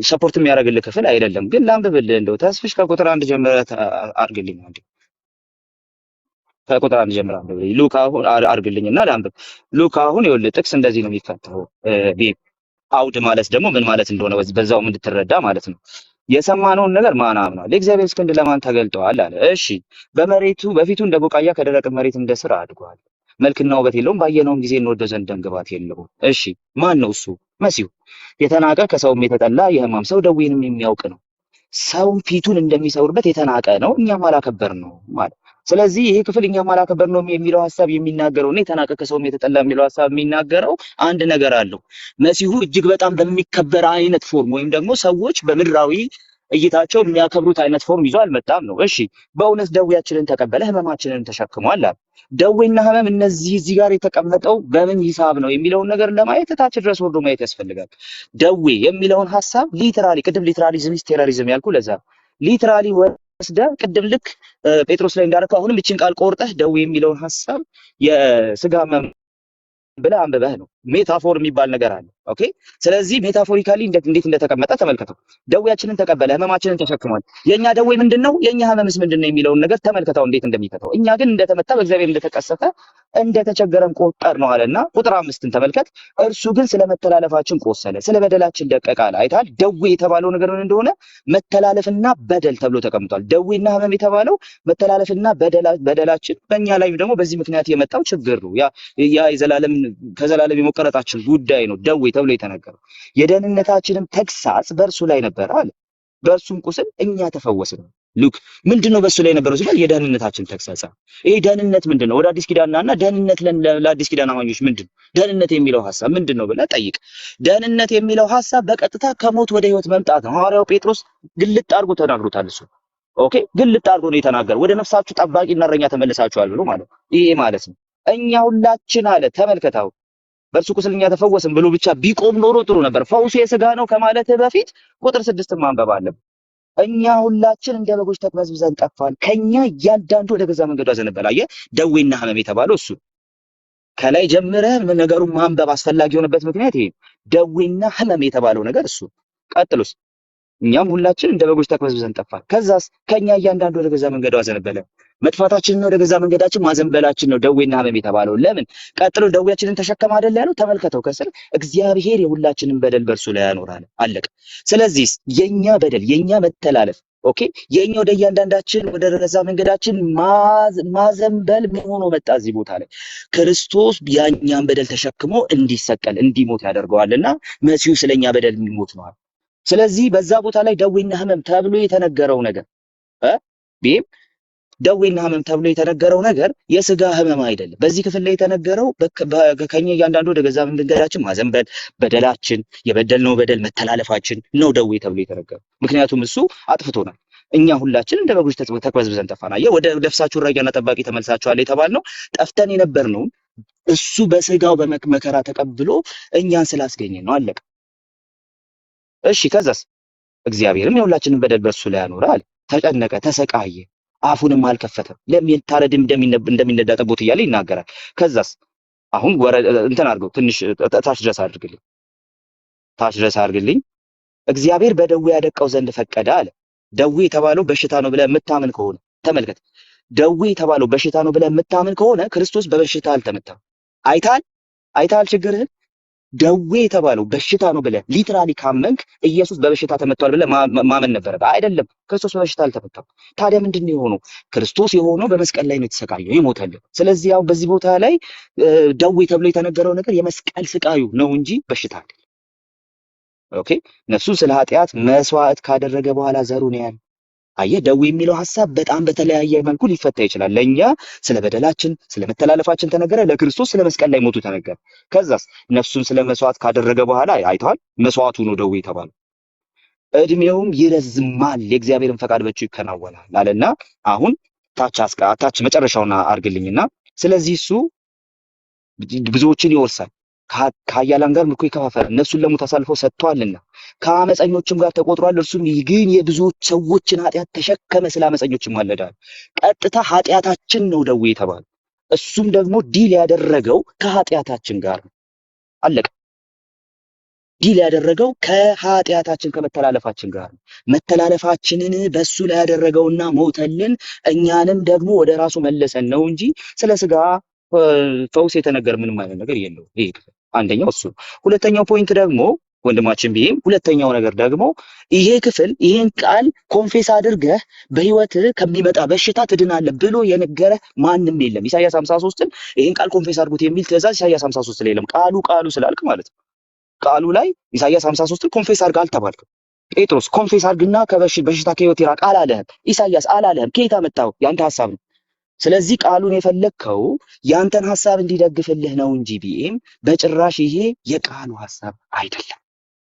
support የሚያደርግልህ ክፍል አይደለም። ግን ላንብብልህ እንደው ተስፍሽ ከቁጥር 1 ጀምረህ አድርግልኝ አንዴ። ከቁጥር 1 ጀምር አንብብ። Look አሁን አርግልኝና ላንብብ። Look አሁን ይኸውልህ ጥቅስ እንደዚህ ነው የሚፈታው። ቤብ አውድ ማለት ደግሞ ምን ማለት እንደሆነ በዛውም እንድትረዳ ማለት ነው። የሰማነውን ነገር ማን አምኗል? የእግዚአብሔር ክንድ ለማን ተገልጧል አለ። እሺ በመሬቱ በፊቱ እንደ ቡቃያ ከደረቅ መሬት እንደ ስር አድጓል። መልክና ውበት የለውም፣ ባየነውም ጊዜ እንወደው ዘንድ ደምግባት የለውም። እሺ ማን ነው እሱ? መሲሁ የተናቀ ከሰውም የተጠላ የሕማም ሰው ደዌንም የሚያውቅ ነው። ሰውም ፊቱን እንደሚሰውርበት የተናቀ ነው፣ እኛም አላከበርነውም ማለት። ስለዚህ ይሄ ክፍል እኛም አላከበርነውም የሚለው ሐሳብ የሚናገረው እና የተናቀ ከሰውም የተጠላ የሚለው ሐሳብ የሚናገረው አንድ ነገር አለው። መሲሁ እጅግ በጣም በሚከበር አይነት form ወይም ደግሞ ሰዎች በምድራዊ እይታቸው የሚያከብሩት አይነት form ይዞ አልመጣም ነው። እሺ በእውነት ደዌያችንን ተቀበለ ህመማችንን ተሸክሟል አለ። ደዌና ህመም እነዚህ እዚህ ጋር የተቀመጠው በምን ሂሳብ ነው የሚለውን ነገር ለማየት ታች ድረስ ወርዶ ማየት ያስፈልጋል። ደዌ የሚለውን ሐሳብ literally ቅድም literalism is terrorism ያልኩ ለዛ ነው። Literally ወስደህ ቅድም ልክ ጴጥሮስ ላይ እንዳደረከው አሁንም እችን ቃል ቆርጠህ ደዌ የሚለውን ሐሳብ የስጋ ህመም ብለህ አንብበህ ነው። Metaphor የሚባል ነገር አለ። Okay። ስለዚህ metaphorically እንዴት እንደተቀመጠ ተመልከተው። ደዌያችንን ተቀበለ፣ ህመማችንን ተሸክሟል። የኛ ደዌ ምንድነው? የኛ ህመምስ ምንድነው የሚለውን ነገር ተመልከተው እንዴት እንደሚፈታው። እኛ ግን እንደተመታ በእግዚአብሔር እንደተቀሰፈ እንደተቸገረም ቆጠርነው አለና ቁጥር 5ን ተመልከት። እርሱ ግን ስለ መተላለፋችን ቆሰለ፣ ስለ በደላችን ደቀቀ አለ። አይተሃል? ደዌ የተባለው ነገር ምን እንደሆነ መተላለፍና በደል ተብሎ ተቀምጧል። ደዌና ህመም የተባለው መተላለፍና በደላችን በእኛ ላይ ደግሞ በዚህ ምክንያት የመጣው ችግር ነው። ያ የዘላለም ከዘላለም የመቆረጣችን ጉዳይ ነው ደዌ ተብሎ የተነገረው። የደህንነታችንም ተግሳጽ በእርሱ ላይ ነበረ አለ። በእርሱም ቁስል እኛ ተፈወስን። Look ምንድነው በእሱ ላይ የነበረው ሲባል የደህንነታችን ተግሳጽ። ይሄ ደህንነት ምንድነው? ወደ አዲስ ኪዳንና ደህንነት ለአዲስ ኪዳን አማኞች ምንድነው? ደህንነት የሚለው ሐሳብ ምንድነው ብለህ ጠይቅ። ደህንነት የሚለው ሐሳብ በቀጥታ ከሞት ወደ ህይወት መምጣት ነው። ሐዋርያው ጴጥሮስ ግልጥ አድርጎ ተናግሮታል። እሱ okay፣ ግልጥ አድርጎ ነው የተናገረው። ወደ ነፍሳችሁ ጠባቂና እረኛ ተመልሳችኋል ብሎ ማለት ነው። ይሄ ማለት ነው እኛ ሁላችን አለ ተመልከታው በእርሱ ቁስል እኛ ተፈወስን ብሎ ብቻ ቢቆም ኖሮ ጥሩ ነበር። ፈውሱ የስጋ ነው ከማለትህ በፊት ቁጥር 6 ማንበብ አለብህ። እኛ ሁላችን እንደ በጎች ተቅበዝብዘን ጠፋን፣ ከኛ እያንዳንዱ ወደ ገዛ መንገዱ አዘነበለ። አየህ፣ ደዌና ህመም የተባለው እሱ ከላይ ጀምረህ ነገሩን ማንበብ አስፈላጊ የሆነበት ምክንያት ይሄ ነው። ደዌና ህመም የተባለው ነገር እሱ። ቀጥሎስ እኛም ሁላችን እንደ በጎች ተቅበዝብዘን ጠፋን። ከዛስ ከኛ እያንዳንዱ ወደ ገዛ መንገዱ አዘነበለ። መጥፋታችንን ወደ ገዛ መንገዳችን ማዘንበላችን ነው ደዌና ህመም የተባለው። ለምን? ቀጥሎ ደዌያችንን ተሸከመ አይደል ያለው? ተመልከተው ከስር እግዚአብሔር የሁላችንን በደል በእርሱ ላይ ያኖራል። አለቀ። ስለዚህ የኛ በደል የኛ መተላለፍ okay፣ የኛ ወደ እያንዳንዳችን ወደ ገዛ መንገዳችን ማዘንበል ምን ሆኖ መጣ እዚህ ቦታ ላይ? ክርስቶስ ያኛን በደል ተሸክሞ እንዲሰቀል እንዲሞት ያደርገዋልና መሲሁ ስለኛ በደል የሚሞት ነው። ስለዚህ በዛ ቦታ ላይ ደዌና ህመም ተብሎ የተነገረው ነገር ቢም ደዌና ህመም ተብሎ የተነገረው ነገር የስጋ ህመም አይደለም። በዚህ ክፍል ላይ የተነገረው ከኛ እያንዳንዱ ወደ ገዛ መንገዳችን ማዘንበል፣ በደላችን፣ የበደልነው በደል መተላለፋችን ነው ደዌ ተብሎ የተነገረው። ምክንያቱም እሱ አጥፍቶናል። እኛ ሁላችን እንደ በጎች ተቅበዝብዘን ጠፋን። አየህ፣ ወደ ነፍሳችሁ እረኛና ጠባቂ ተመልሳችኋል የተባልነው ጠፍተን የነበርነውን እሱ በስጋው በመከራ ተቀብሎ እኛን ስላስገኘ ነው። አለቀ። እሺ ከዛስ እግዚአብሔርም የሁላችንን በደል በእርሱ ላይ አኖረ አለ። ተጨነቀ፣ ተሰቃየ፣ አፉንም አልከፈተም። ለሚታረድም እንደሚነዳ ጠቦት እያለ ይናገራል። ከዛስ አሁን እንትን አድርገው ትንሽ ታች ድረስ አድርግልኝ፣ ታች ድረስ አድርግልኝ። እግዚአብሔር በደዌ ያደቀው ዘንድ ፈቀደ አለ። ደዌ የተባለው በሽታ ነው ብለህ የምታምን ከሆነ ተመልከት፣ ደዌ የተባለው በሽታ ነው ብለህ የምታምን ከሆነ ክርስቶስ በበሽታ አልተመታም። አይተሃል፣ አይተሃል ችግርህን። ደዌ የተባለው በሽታ ነው ብለህ literally ካመንክ ኢየሱስ በበሽታ ተመቷል ብለህ ማመን ነበረብህ። አይደለም፣ ክርስቶስ በበሽታ አልተመታም። ታዲያ ምንድን ነው የሆነው? ክርስቶስ የሆነው በመስቀል ላይ ነው የተሰቃየው የሞተልን። ስለዚህ ያው በዚህ ቦታ ላይ ደዌ ተብሎ የተነገረው ነገር የመስቀል ስቃዩ ነው እንጂ በሽታ አይደለም። Okay፣ ነፍሱን ስለ ኃጢአት መስዋዕት ካደረገ በኋላ ዘሩን ያህል አየህ፣ ደዌ የሚለው ሐሳብ በጣም በተለያየ መልኩ ሊፈታ ይችላል። ለእኛ ስለ በደላችን ስለ መተላለፋችን ተነገረ፣ ለክርስቶስ ስለ መስቀል ላይ ሞቱ ተነገረ። ከዛስ ነፍሱን ስለ መስዋዕት ካደረገ በኋላ አይተዋል፣ መስዋዕቱ ነው ደዌ የተባለው። እድሜውም ይረዝማል፣ የእግዚአብሔርን ፈቃድ በእጁ ይከናወናል አለና አሁን ታች ታች መጨረሻውን አርግልኝና ስለዚህ እሱ ብዙዎችን ይወርሳል፣ ከኃያላን ጋር ምርኮ ይከፋፈላል፣ ነፍሱን ለሞት አሳልፎ ሰጥቷልና ከአመፀኞችም ጋር ተቆጥሯል። እርሱም ግን የብዙዎች ሰዎችን ኃጢአት ተሸከመ፣ ስለ አመፀኞችም ማለዳል። ቀጥታ ኃጢአታችን ነው ደዌ የተባለው። እሱም ደግሞ deal ያደረገው ከኃጢአታችን ጋር ነው። አለቀ። Deal ያደረገው ከኃጢአታችን ከመተላለፋችን ጋር ነው። መተላለፋችንን በሱ ላይ ያደረገውና ሞተልን፣ እኛንም ደግሞ ወደ ራሱ መለሰን ነው እንጂ ስለ ስጋ ፈውስ የተነገረ ምንም አይነት ነገር የለውም። ይሄ ክፍል አንደኛው እሱ ነው። ሁለተኛው point ደግሞ ወንድማችን ቢሄም፣ ሁለተኛው ነገር ደግሞ ይሄ ክፍል ይሄን ቃል confess አድርገህ በህይወት ከሚመጣ በሽታ ትድናለህ ብሎ የነገረ ማንም የለም። ኢሳያስ 53ን ይሄን ቃል confess አድርጉት የሚል ትእዛዝ ኢሳያስ 53 ላይ የለም። ቃሉ ቃሉ ስላልክ ማለት ነው። ቃሉ ላይ ኢሳያስ 53ን confess አድርግ አልተባልክም። ጴጥሮስ confess አድርግና በሽታ ከህይወት ይራቅ አላለህም። ኢሳያስ አላለህም። ከየት አመጣኸው? ያንተ ሐሳብ ነው። ስለዚህ ቃሉን የፈለግከው ያንተን ሐሳብ እንዲደግፍልህ ነው እንጂ ቢኤም በጭራሽ ይሄ የቃሉ ሐሳብ አይደለም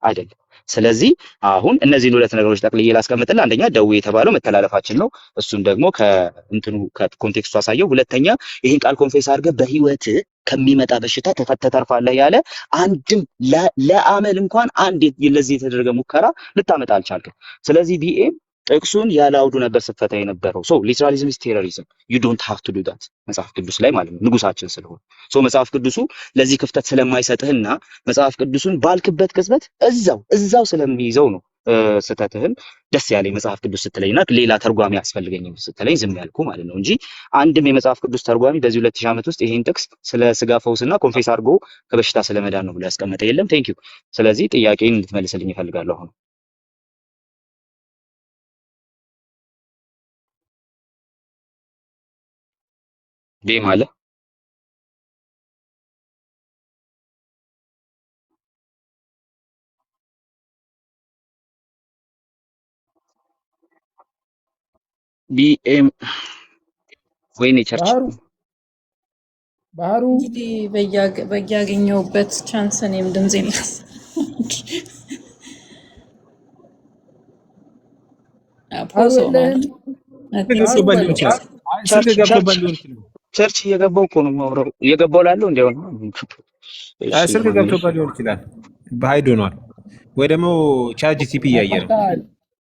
አይደለም። ስለዚህ አሁን እነዚህን ሁለት ነገሮች ጠቅልዬ ላስቀምጥልህ። አንደኛ ደዌ የተባለው መተላለፋችን ነው። እሱን ደግሞ ከእንትኑ ከ context ኡ አሳየው። ሁለተኛ ይህን ቃል confess አድርገህ በህይወት ከሚመጣ በሽታ ተተርፋለህ ያለ አንድም ለአመል እንኳን አንድ ለዚህ የተደረገ ሙከራ ልታመጣ አልቻልክም። ስለዚህ ቢኤም ጥቅሱን ያለ አውዱ ነበር ስትፈታ የነበረው። So literalism is terrorism, you don't have to do that መጽሐፍ ቅዱስ ላይ ማለት ነው፣ ንጉሳችን ስለሆነ። So መጽሐፍ ቅዱሱ ለዚህ ክፍተት ስለማይሰጥህና መጽሐፍ ቅዱሱን ባልክበት ቅጽበት እዛው እዛው ስለሚይዘው ነው ስህተትህን ደስ ያለኝ መጽሐፍ ቅዱስ ስትለኝና ሌላ ተርጓሚ አያስፈልገኝም ስትለኝ ዝም ያልኩ ማለት ነው እንጂ አንድም የመጽሐፍ ቅዱስ ተርጓሚ በዚህ 2000 ዓመት ውስጥ ይሄን ጥቅስ ስለ ስጋ ፈውስና confess አድርጎ ከበሽታ ስለመዳን ነው ብሎ ያስቀመጠ የለም። Thank you። ስለዚህ ጥያቄን እንድትመልስልኝ እፈልጋለሁ። አሁን ቢም አለ። ቢኤም ወይኔ church ባህሩ ባህሩ። እንግዲህ በያገኘሁበት chance እኔም ድምፄን ባህሩ pause ሆኗል። የለህም? ስልክ ባህሩ ገብቶበት በለው። ሊሆን ይችላል። አይ ስልክ church ገብቶበት church ሊሆን ይችላል። Church እየገባው እኮ ነው የማወራው። እየገባው ላለው እንዲያው እሺ፣ አይ ስልክ ለማንኛውም ገብቶበት ሊሆን ይችላል። በ hide ሆኗል ወይ ደግሞ ChatGPT እያየ ነው። ጠፍተሃል።